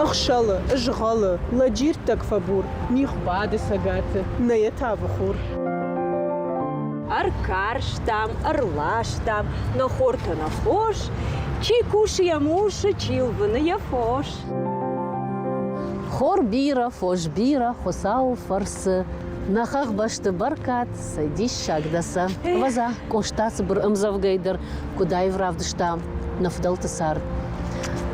Ӕхсӕлы, ызгъӕлы, лӕджирттӕг фӕбур, Мигъ бады цӕгаты, нӕ йӕ тавы хур. Ӕркарстам, ӕрластам нӕ хортӕ, нӕ фос, Чи кусы йӕ мусы, чи лвыны йӕ фос. Хор бирӕ, фос бирӕ, Хуыцауы фӕрцы, Нӕ хӕхбӕсты бӕркад, цы диссаг дӕ сӕ. Ӕвӕдза, Къоста цыбыр ӕмдзӕвгӕйы дӕр куыд аив равдыста нӕ фыдӕлты цард.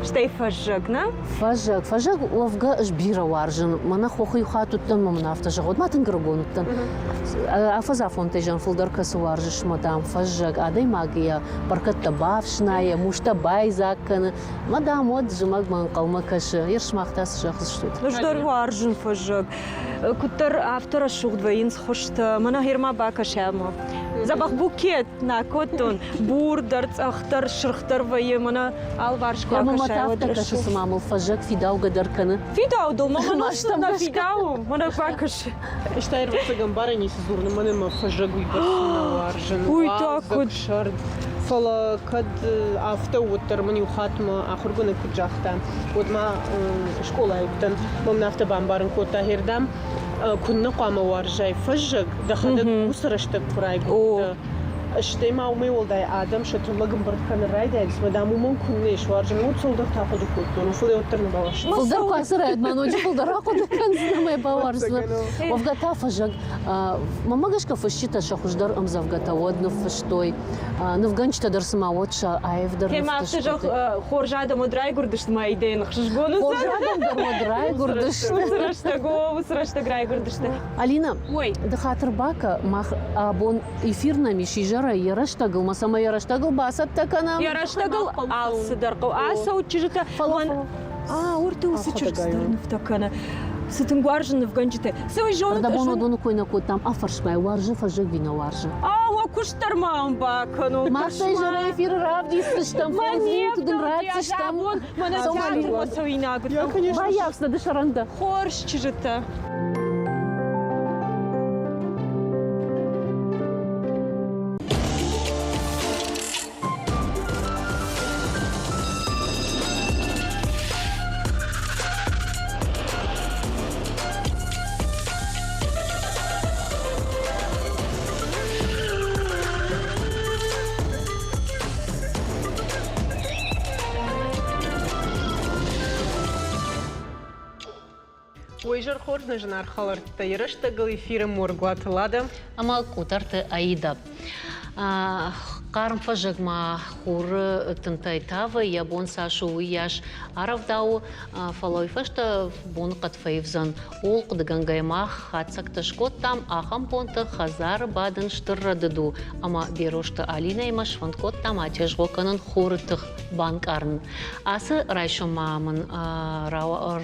Стӕй фӕззӕг, нӕ? Фӕззӕг. Фӕззӕг уӕвгӕ ӕз бирӕ уарзын. Мӕнӕ хохы иу хатт уыдтӕн, мӕ мын афтӕ зӕгъ, уӕд ма тынг ӕрыгон уыдтӕн. Афӕдз афонтӕй зӕн фылдӕр кӕцы уарзыс, мӕ дам, фӕззӕг. Адӕймаг йӕ бӕркӕдтӕ бафснайы, мустӕ байдзаг кӕны. Мӕ дам, уӕд зымӕгмӕ ӕнхъӕлмӕ кӕсы. Йе сымах та цы зӕгъдзыстут? Ӕз дӕр уарзын фӕззӕг. Куыддӕр афтӕ рӕсугъд вӕййынц хуызтӕ. Мӕнӕ гъер-ма бакӕсӕм. Дзӕбӕх букет нӕ кодтон. Бур дӕр, цъӕх дӕр, сырх дӕр вӕййы. Мӕнӕ алыварс куы Ӕмӕ мӕ акӕсай, уӕд афтӕ кӕсы, цыма мыл фӕззӕг фидаугӕ дӕр кӕны. Фидау дыл, мӕ нӕ фидауы, мӕнӕ бакӕс. Стӕй ӕрвӕццӕгӕн барӕй ницы дзурын, мӕнӕ мӕ фӕззӕг уыйбӕрц нӕ уарзын. Уый та куыд? Сӕрд. Фӕлӕ кӕд афтӕ у, уӕддӕр мын иу хатт мӕ ахуыргӕнӕг куыд загъта, уӕд ма скъолайы уыдтӕн, мӕ мын афтӕ бамбарын кодта, хердӕм куыннӕ хъуамӕ уарзай фӕззӕг, дӕхӕдӕг уыцы рӕстӕг куы райгуырдтӕ. Стӕй ма уымӕй уӕлдай адӕм сӕ тыллӕг ӕмбырд кӕнын райдайынц, мӕ дам уымӕн куыннӕ ис уарзын, уыд фылдӕр та хъуыды кодтон, фӕлӕ уӕддӕр нӕ бауарзтон. Фылдӕр куы ацӕрай, ма ноджы фылдӕр ахъуыды кӕндзынӕ мӕ бауарздзынӕ. Уӕвгӕ та фӕззӕг, мӕнмӕ гӕсгӕ фысджытӕ сӕ хуыздӕр ӕмдзӕвгӕтӕ уӕд ныффыстой. Нывгӕнджытӕ дӕр цыма уӕд сӕ аивдӕр Темӕ афтӕ зӕгъ, хорз адӕм уӕд райгуырдысты мӕ идейӕ ӕхсызгон уыдзӕн. Хорз адӕм дӕр уӕд райгуырдысты. Уыцы рӕстӕг, о, уыцы рӕстӕг райгуырдысты. Алина, ды хатыр бакӕ, мах абон эфир нӕм ис изӕрӕй йӕ рӕстӕгыл, ма цӕмӕй йӕ рӕстӕгыл бацӕттӕ кӕнӕм. Йӕ рӕстӕгыл алцыдӕр хъӕуы. Ацӕут чызджытӕ. А, уырты уыцы чызг цыдӕр нывтӕ кӕны. Цы тынг уарзын нывгӕнджыты. Цы уый зонут? Ӕрдӕбон уыдоны кой нӕ кодтам, афӕрсмӕ уарзы фӕззӕг ви нӕ уарзы. А, уӕ куыст дӕр ма уын бакӕнон. Мах сӕ изӕрӕй эфиры равдисдзыстӕм, фондз дын ратдзыстӕм. Мӕнӕ театрмӕ цӕуинаг. Баййафдзынӕ ды сӕрӕндӕ. Хорз чызджытӕ. Уой изӕр хорз нӕ зынаргъ хӕлӕрттӕ, йӕ рӕстӕгыл эфиры Моргуаты Лада ӕмӕ Къутӕрты Аида. Хъарм фӕззӕгмӕ хуры тынтӕй тавы, йӕ бон цас у, уыйас арӕвдауы, фӕлӕ уый фӕстӕ боныхъӕд фӕивдзӕн. Ууыл хъуыдыгӕнгӕйӕ мах хатдзӕгтӕ скодтам, ахӕм бонты хӕдзары бадын стыр рӕдыд у, ӕмӕ Берозты Алинӕимӕ сфӕнд кодтам атезгъо кӕнын хуры тых банкъарын. Ацы райсом ма мын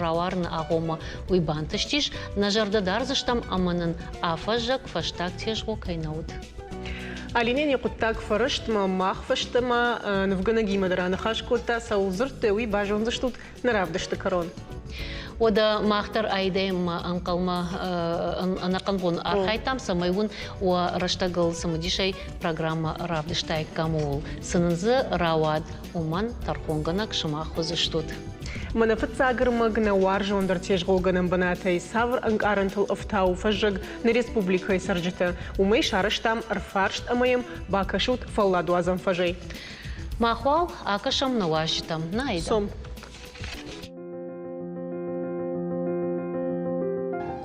рауарыны агъоммӕ уый бантыстис, нӕ зӕрдӕ дардзыстӕм ӕмӕ нын афӕззӕг фӕстаг тезгъо кӕй нӕ уыд. Алинӕн йӕ хъуыддаг фӕрӕстмӕ, мах фӕстӕмӕ нывгӕнӕгимӕ дӕр аныхас кодта, цӕуыл дзырдтой, уый базондзыстут нӕ равдысты кӕрон. Уӕдӕ мах дӕр айдӕммӕ ӕнхъӕлмӕ ӕнӕхъӕн бон архайдтам, цӕмӕй уын уӕ рӕстӕгыл цымыдисӕй программӕ равдыстаиккам, ууыл. Цы нын дзы рауад, уымӕн тӕрхонгӕнӕг сымах уыдзыстут. Мӕнӕ фыццаг ӕрмӕг нӕ уарзондӕр тезгъогӕнӕн бынатӕй цавӕр ӕнкъарӕнтыл ӕфтауы фӕззӕг нӕ республикӕйы цӕрджытӕ, уымӕй сарӕзтам ӕрфарст ӕмӕ йӕм бакӕсут фӕлладуадзӕн фӕзӕй. Мах уал акӕсӕм нӕ уазджытӕм. Нӕ, Цом.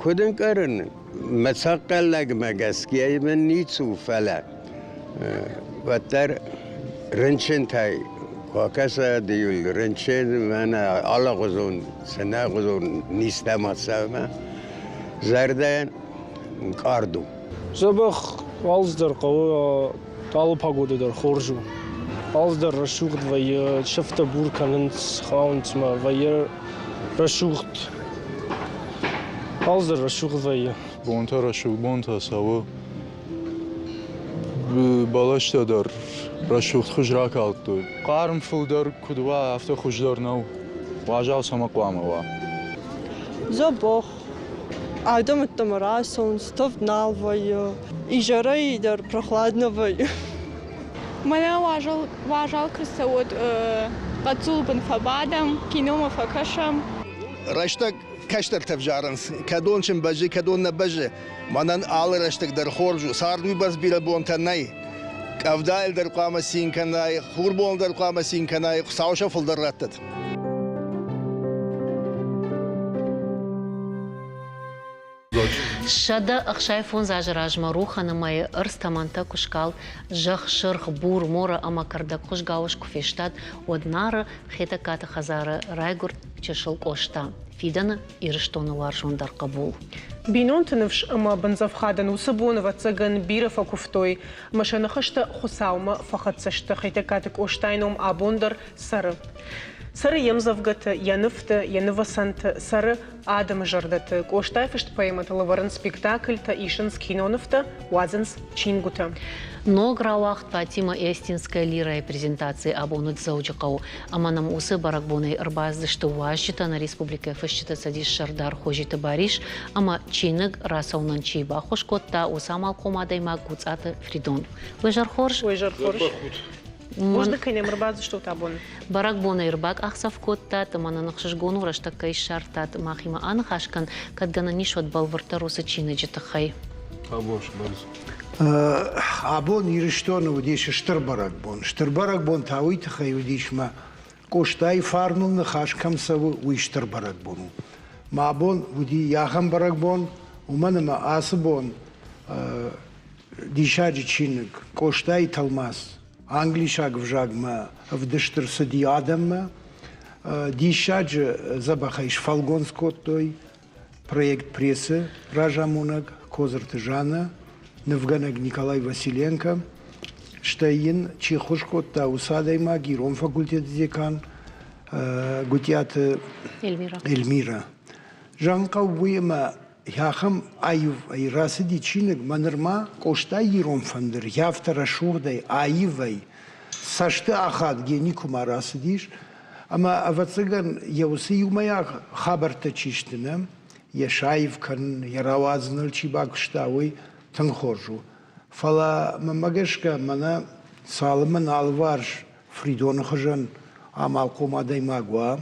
Куыд ӕнкъарын, мӕ цӕхъхъӕллӕгмӕ гӕсгӕ мын ницы у, фӕлӕ уӕддӕр рынчынтӕй куы акӕса иу рынчын мӕнӕ алыгъуызон цынӕгъуызон низтӕ ма цӕуы зӕрдӕ нкъард у. Дзӕбӕх алцыдӕр хъӕуы, алы погода дӕр хорз у. Алцыдӕр рӕсугъд вӕййы, сыфтӕ бур кӕнынц, хауынц ма вӕййы рӕсугъд. Алцыдӕр рӕсугъд вӕййы. Бонтӕ рӕсугъд бонтӕ цӕуы. Бӕлӕстӕ дӕр рӕсугъд хуыз ракалдтой. Хъарм фылдӕр куыд уа, афтӕ хуыздӕр нӕу. Уазал цӕмӕ хъуамӕ уа? Дзӕбӕх. Адӕм ӕддӕмӕ рацӕуынц, тӕвд нал вӕййы. Изӕрӕй дӕр прохладно вӕййы. Мӕнӕ уазал, уазал куы рцӕуӕд, хъӕццулы бын фӕбадӕм, киномӕ фӕкӕсӕм. рӕстӕг кӕстӕртӕ взарынц, кӕдон сын бӕззы, кӕдон нӕ бӕззы. Мӕнӕн алы рӕстӕг дӕр хорз у. Цард уыйбӕрц бирӕ бонтӕ нӕй. Къӕвдайыл дӕр хъуамӕ цин кӕнай, хурбон дӕр хъуамӕ цин кӕнай, Хуыцау сӕ фылдӕр раттӕд. 165 азы размӕ Рухӕны мӕйы ӕрдз тӕмӕнтӕ куы скалд, зӕхх сырх, бур, морӕ ӕмӕ кӕрдӕгхуыз гауыз куы фестад, уӕд Нары Хетӕгкаты хӕдзары райгуырд чысыл Къоста, фидӕны Ирыстоны уарзондӕр хъӕбул. Бинонты ныфс ӕмӕ бындзӕфхадӕн уыцы бон, ӕвӕццӕгӕн, бирӕ фӕкуывтой ӕмӕ сӕ ныхӕстӕ Хуыцаумӕ фӕхӕццӕ сты. Хетӕгкаты Къостайы ном абон дӕр цӕры. Цӕры йе мдзӕвгӕты, йӕ нывты, йӕ нывӕцӕнты, цӕры адӕмы зӕрдӕты. Къостайы фыст поэмӕтӕ лӕвӕрынц спектакльтӕ, исынц кинонывтӕ, уадзынц чингуытӕ. Ног рауагъд Фатима Эстинская лирайы презентаци абон уыд Дзӕуджыхъӕуы ӕмӕ нӕм уыцы бӕрӕгбонӕй ӕрбацыдысты уазджытӕ нӕ республикӕйы фысджыты цӕдисы сӕрдар Хозиты Барис ӕмӕ чиныг рацӕуынӕн чи баххуыс кодта, уыцы амалхъом адӕймаг Гуцъаты Фридон. Уе зӕр хорз! Уе зӕр хорз! Бузныг, кӕй нӕм ӕрбацыдыстут абон. Бӕрӕгбонӕй ӕрбакъахдзӕф кодтат ӕмӕ нын ӕхсызгон у рӕстӕг кӕй ссардтат махимӕ аныхас кӕн, кӕд гӕнӕн ис, уӕд бӕлвырддӕр уыцы чиныджы тыххӕй. Абон Ирыстоны уыдис стыр бӕрӕгбон. Стыр бӕрӕгбон та уый тыххӕй уыдис, мӕ Къостайы фарныл ныхас кӕм цӕуы, уый стыр бӕрӕгбон у. Мӕ абон уыди ахӕм бӕрӕгбон, уымӕн ӕмӕ ацы бон диссаджы чиныг Къостайы тӕлмац англисаг ӕвзагмӕ ӕвдыст ӕрцыди адӕммӕ. Диссаджы дзӕбӕхӕй сфӕлгонц кодтой проект прессы разамонӕг Козырты Жаннӕ, нывгӕнӕг Николай Василенко, стӕй йын чи ххуыс кодта, уыцы адӕймаг ирон факультеты декан Гуытъиаты Эльмира. Зӕгъын хъӕуы уый, ӕмӕ ахӕм аив ӕй рацыди чиныг, мӕ нырма Къостайы ирон фӕндыр афтӕ рӕсугъдӕй, аивӕй, цӕсты ахадгӕ никуыма рацыдис. Ӕмӕ, ӕвӕццӕгӕн, йӕ уыцы иумӕйаг хабӕрттӕ чи сты, нӕ, йӕ саив кӕнын, йӕ рауадзыныл чи бакуыста, уый тынг хорз у. Фӕлӕ, мӕнмӕ гӕсгӕ, мӕнӕ цалынмӕ нӕ алыварс Фридоны хуызӕн амалхъом адӕймаг уа,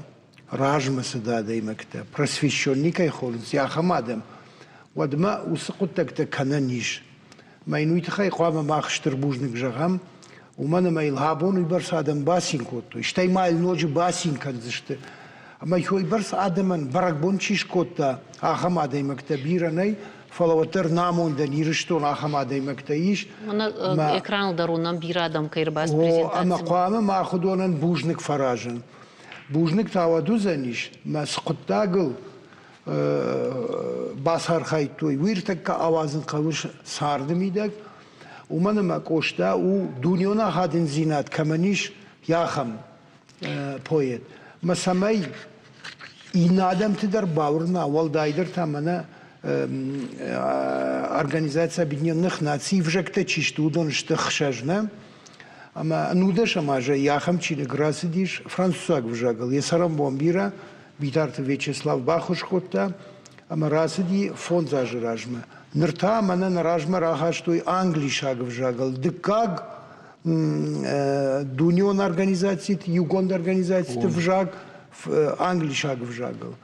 размӕцыд адӕймӕгтӕ, просвещенный кӕй хонынц, ахӕм адӕм, уӕдмӕ уыцы хъуыддӕгтӕ кӕнӕн ис. Мӕ йын уый тыххӕй хъуамӕ мах стыр бузныг зӕгъӕм, уымӕн ӕмӕ йыл абон уыйбӕрц адӕм бацин кодтой, стӕй ма йыл ноджы бацин кӕндзысты. Ӕмӕ уыйбӕрц адӕмӕн бӕрӕгбон чи скодта, ахӕм адӕймӕгтӕ бирӕ нӕй, фӕлӕ уӕддӕр намондӕн Ирыстон ахӕм адӕймӕгтӕ ис. Экраныл дӕр уынӕм бирӕ адӕм кӕй ӕрбацыд презентацимӕ. Ӕмӕ хъуамӕ мах уыдонӕн бузныг фӕразын. Бузныг та уӕд уыдзӕнис, мӕ цы хъуыддагыл бацархайдтой, уый ӕртӕккӕ ауадзын хъӕуы царды мидӕг, уымӕн ӕмӕ Къоста у дунеон ахадындзинад кӕмӕн ис, ахӕм поэт. Мӕ цӕмӕй иннӕ адӕмты дӕр бауырна, уӕлдайдӕр та мӕнӕ Организация Объединенных Наций ӕвзӕгтӕ чи сты, уыдон сты хсӕз, нӕ? Ӕмӕ нудӕсӕм азы ахӕм чиныг рацыдис французаг ӕвзагыл. Йӕ цӕрӕнбон бирӕ Битарты Вячеслав баххуыс кодта ӕмӕ рацыди фондз азы размӕ. Ныр та мӕнӕ нӕ размӕ рахастой англисаг ӕвзагыл дыккаг дунеон организациты, иугонд организациты ӕвзаг англисаг ӕвзагыл.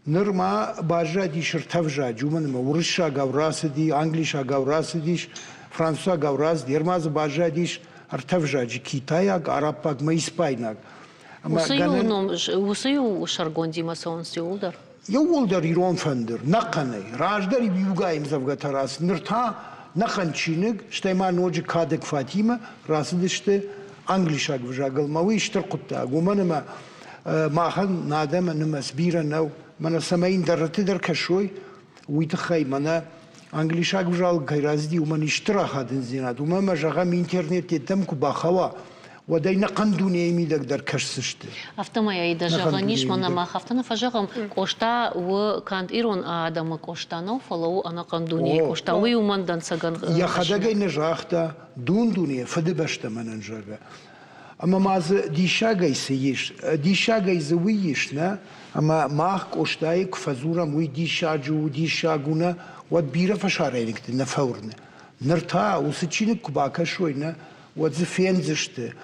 Ныр ма баззадис ӕртӕ взаджы, уымӕн ӕмӕ уырыссагау рацыди, англисагау рацыдис, французагау рацыди, ӕрма дзы баззадис ӕртӕ взаджы – китайаг, араббаг ӕмӕ испайнаг. Уыцы иу ном, уыцы иу сӕргондимӕ цӕуынц иууылдӕр? Иууылдӕр ирон фӕндыр, нӕхъӕнӕй. Раздӕр иугай ӕмдзӕвгӕтӕ рацыд, ныр та нӕхъӕн чиныг, стӕй ма ноджы кадӕг Фатимӕ рацыдысты англисаг ӕвзагыл. Мӕ уый стыр хъуыддаг, уымӕн ӕмӕ махӕн нӕ адӕмы нымӕц бирӕ нӕу. Мӕнӕ цӕмӕй ӕндӕрты дӕр кӕсой, уый тыххӕй мӕнӕ англисаг ӕвзагыл кӕй рацыди, уымӕн ис стыр ахадындзинад. Уымӕ ӕмӕ, зӕгъӕм, интернет йеддӕм куы бахауа, уӕд ӕй нӕхъӕн дунейы мидӕг дӕр кӕсдзысты. Афтӕмӕй ӕй дӕ зӕгъӕн ис, мӕнӕ мах афтӕ нӕ фӕзӕгъӕм, Къоста у канд ирон адӕмы Къоста нӕу, фӕлӕ у ӕнӕхъӕн дунейы Къоста. Уый уымӕн дӕнцӕгӕн. Йӕхӕдӕг ӕй нӕ загъта, дун-дуне фыдыбӕстӕ мӕнӕн, зӕгъгӕ. Ӕмӕ ма дзы диссагӕй цы ис? Диссагӕй дзы уый ис, нӕ? Ӕмӕ мах Къостайы куы фӕдзурӕм, уый диссаджы у, диссаг у, нӕ, уӕд бирӕ фӕсарӕйнӕгты нӕ фӕуырны. Ныр та уыцы чиныг куы бакӕсой, нӕ, уӕд дзы фендзысты.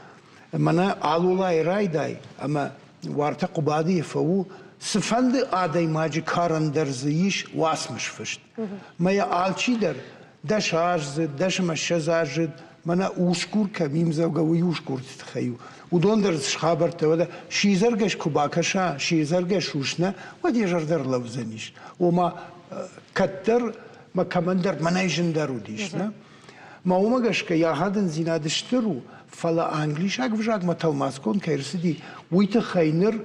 Мӕнӕ Алулайы райдай ӕмӕ уартӕ Хъуыбадыйы фӕу, Цыфӕнды адӕймаджы карӕн дӕр дзы ис уацмыс фыст. Мӕ йӕ алчидӕр 10 аздзыд, 10 ӕмӕ 20 аздзыд, мӕнӕ усгур кӕм и мдзӕвгӕ, уый усгурты тыххӕй у. Уыдон дӕр схабӕрттӕ, уӕдӕ сидзӕргӕс куы бакӕса, сидзӕргӕс ус нӕ, уӕд йӕ зӕрдӕ ӕрлӕудзӕнис. Ома, кӕддӕр мӕ кӕмӕндӕр мӕнӕй зындӕр уыдис, нӕ? Мӕ уымӕ гӕсгӕ йӕ ахадындзинад стыр у, фӕлӕ англисаг ӕвзагмӕ тӕлмацгонд кӕй ӕрцыди, уый тыххӕй ныр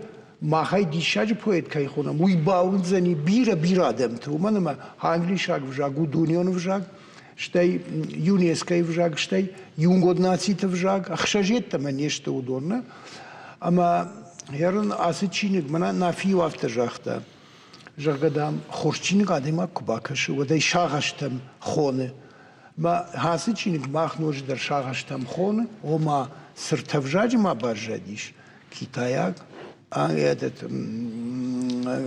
махӕй диссаджы поэт кӕй хонӕм, уый бауындзӕни бирӕ-бирӕ адӕмты, уымӕн ӕмӕ англисаг ӕвзаг у дунеон ӕвзаг, стӕй ЮНЕСКО-йы ӕвзаг, стӕй Иугонд Нациты ӕвзаг, ӕхсӕз йеддӕмӕ не сты уыдон, нӕ? Ӕмӕ ерын ацы чиныг мӕнӕ Нафи афтӕ загъта, зӕгъгӕ, дам, хорз чиныг адӕймаг куы бакӕсы, уӕд ӕй сагъӕстӕм хоны. Мӕ ацы чиныг мах ноджыдӕр сагъӕстӕм хоны, ома цыртӕвзаджы ма баззадис китайаг, этот,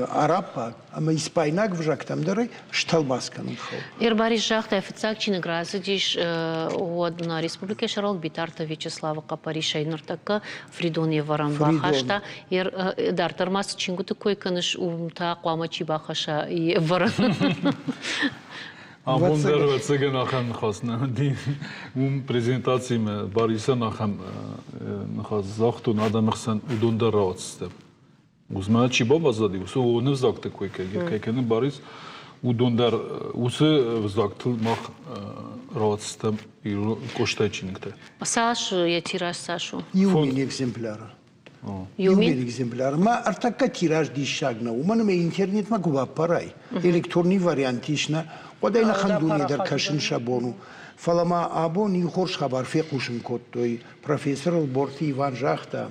араббаг ӕмӕ испайнаг ӕвзӕгтӕм дӕр ӕй стӕлмац кӕнын хъӕуы. Ирбарис загъта, фыццаг чиныг рацыдис уӕд нӕ республикӕйы сӕргълӕууӕг Битарты Вячеславы хъӕппӕрисӕй ныртӕккӕ Фридон йе вӕрӕн бахаста. Дарддӕр ма цы чингуыты кой кӕныс, уым та хъуамӕ чи бахӕсса йе вӕрӕн? Абон дӕр ӕвӕццӕгӕн ахӕм ныхас нӕ уыди. Уым презентациимӕ Барисӕн ахӕм ныхас загътон, адӕмы хсӕн уыдон дӕр рауадздзысты. Узмӕ чи бабаззади, уыцы оны взагты кой кӕй кӕны Барис, уыдон дӕр уыцы взагтыл мах рауадздзыстӕм Къостайы чиныгтӕ. Цас йӕ тираж цас у? Иу мин экземпляры. Иу мин экземпляр. Мӕ ӕртӕккӕ тираж диссаг нӕу, уымӕн ӕмӕ интернетмӕ куы баппарай, электронный вариант ис нӕ, уӕд ӕй нӕхъӕн дуне дӕр кӕсын сӕ бон у. Фӕлӕ ма абон иу хорз хабар фехъусын кодтой. Профессор Ӕлборты Иван загъта,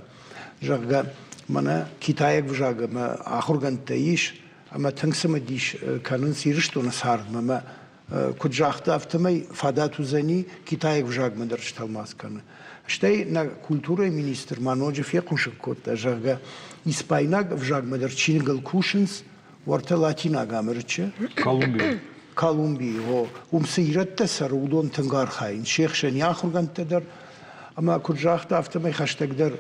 зӕгъгӕ, мӕнӕ китайаг ӕвзаг ӕмӕ ахуыргӕндтӕ ис, ӕмӕ тынг цымыдис кӕнынц Ирыстоны цардмӕ ӕмӕ куыд загъта, афтӕмӕй фадат уыдзӕни китайаг ӕвзагмӕ дӕр стӕлмац кӕны. Стӕй нӕ культурӕйы министр ма ноджы фехъусын кодта, зӕгъгӕ, испайнаг ӕвзагмӕ дӕр чиныгыл кусынц, уӕртӕ Латинаг Амырычы. Колумбийы. Колумбийы, о. Уым цы ирӕттӕ цӕры, уыдон тынг архайынц. Се хсӕн и ахуыргӕндтӕ дӕр. Ӕмӕ куыд загъта, афтӕмӕй хӕстӕгдӕр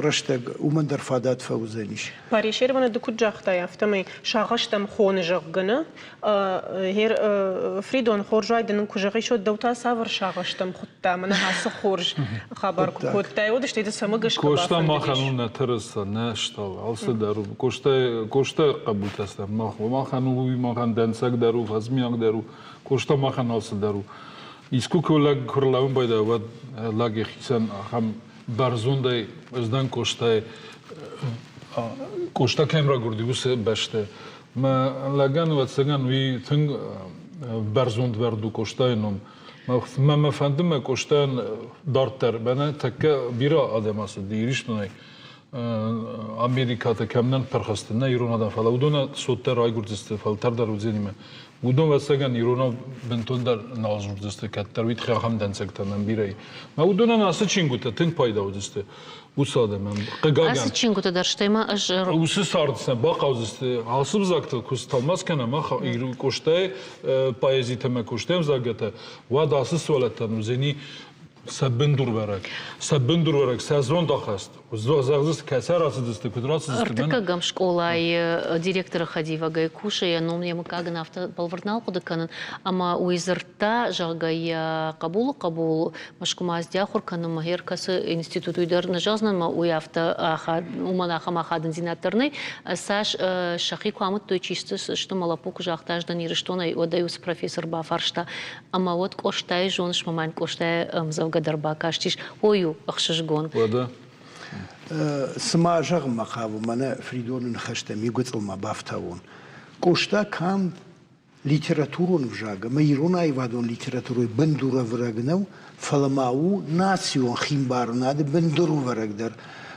рӕстӕг уымӕн дӕр фадат фӕуыдзӕнис. Парисерваны ды куыд загътай, афтӕмӕй сагъӕстӕм хоны, зӕгъгӕ, нӕ? Гъер, Фридон, хорз уай дын куы зӕгъис, уӕд дӕу та цавӕр сагъӕстӕм хуыдта? Мӕнӕ ацы хорз хабар куы кодтай, уӕд стӕй дӕ цӕмӕ гӕсгӕ Къоста махӕн у нӕ тырыса, нӕ стъалы, алцыдӕр у. Къоста, Къоста хъӕбултӕ стӕм мах. Махӕн у уый махӕн дӕнцӕг дӕр у, фӕзмиаг дӕр у. Къоста махӕн алцыдӕр у. Искуы куы лӕг куы рлӕууын байдайа, уӕд лӕг йӕхицӕн ахӕм бӕрзондӕй ӕз дӕн Къостайы Къоста кӕм рагуырди, уыцы бӕсты. Мӕ лӕгӕн, ӕвӕццӕгӕн, уый тынг бӕрзондвӕрд у Къостайы ном. Мӕ мӕ фӕнды мӕ Къостайӕн дарддӕр, мӕнӕ тӕккӕ бирӕ адӕм ацыди Ирыстонӕй Америкӕты кӕм нӕ ныппырх сты, нӕ ирон адӕм, фӕлӕ уыдоны цот дӕр райгуырдысты, фӕлтӕр дӕр уыдзӕнимӕ. Уыдон, ӕвӕццӕгӕн, иронау бынтондӕр нал дзурдзысты, кӕддӕр уый тыххӕй ахӕм дӕнцӕгтӕ нӕм бирӕ и. Мӕ уыдонӕн ацы чингуытӕ тынг пайда уыдзысты уыцы адӕмӕн. Хъыгагӕн. Ацы чингуытӕ дӕр, стӕй ма ӕз... Уыцы цард сӕ бахъӕудзысты ацы взӕгтыл куы тӕлмац кӕнӕм мах Къостайы поэзитӕ ӕмӕ Къостайы ӕмдзӕвгӕтӕ, уӕд ацы сывӕллӕттӕн уыдзӕни сӕ бындурвӕрӕг, сӕ бындурвӕрӕг, сӕ зондахаст. Зӕгъдзысты, кӕцӕй рацыдысты, куыд рацыдысты. Ӕртыккӕгӕм скъолайы директоры хӕдивӕгӕй кусы, йӕ ном йӕ мыггаг ын афтӕ бӕлвырд нал хъуыды кӕнын. Ӕмӕ уый дзырдта, зӕгъгӕ, йӕ хъӕбулы хъӕбул Мӕскуымӕ ацыди ахуыр кӕнынмӕ, гъер кӕцы институт, уый дӕр нӕ зӕгъдзынӕн, ӕмӕ уый афтӕ уымӕн ахӕм ахадындзинад дӕр нӕй. Цас сӕхи куы амыдтой, чи сты, мӕ лӕппу куы загъта, ӕз дӕн Ирыстонӕй, уӕд ӕй уыцы профессор бафарста, Ӕмӕ уӕд Къостайы зоныс, мӕ мӕн Къостайы ӕмдзӕвгӕ дӕр бакастис. Ой у, ӕхсызгон. Уӕдӕ? Цыма зӕгъынмӕ хъавы, мӕнӕ Фридоны ныхӕстӕм игуыцъылмӕ бафтауон. Къоста канд литературон ӕвзаг ӕмӕ ирон аивадон литературӕйы бындурӕвӕрӕг нӕу, фӕлӕ ма у национ химбарынады бындурӕвӕрӕг дӕр.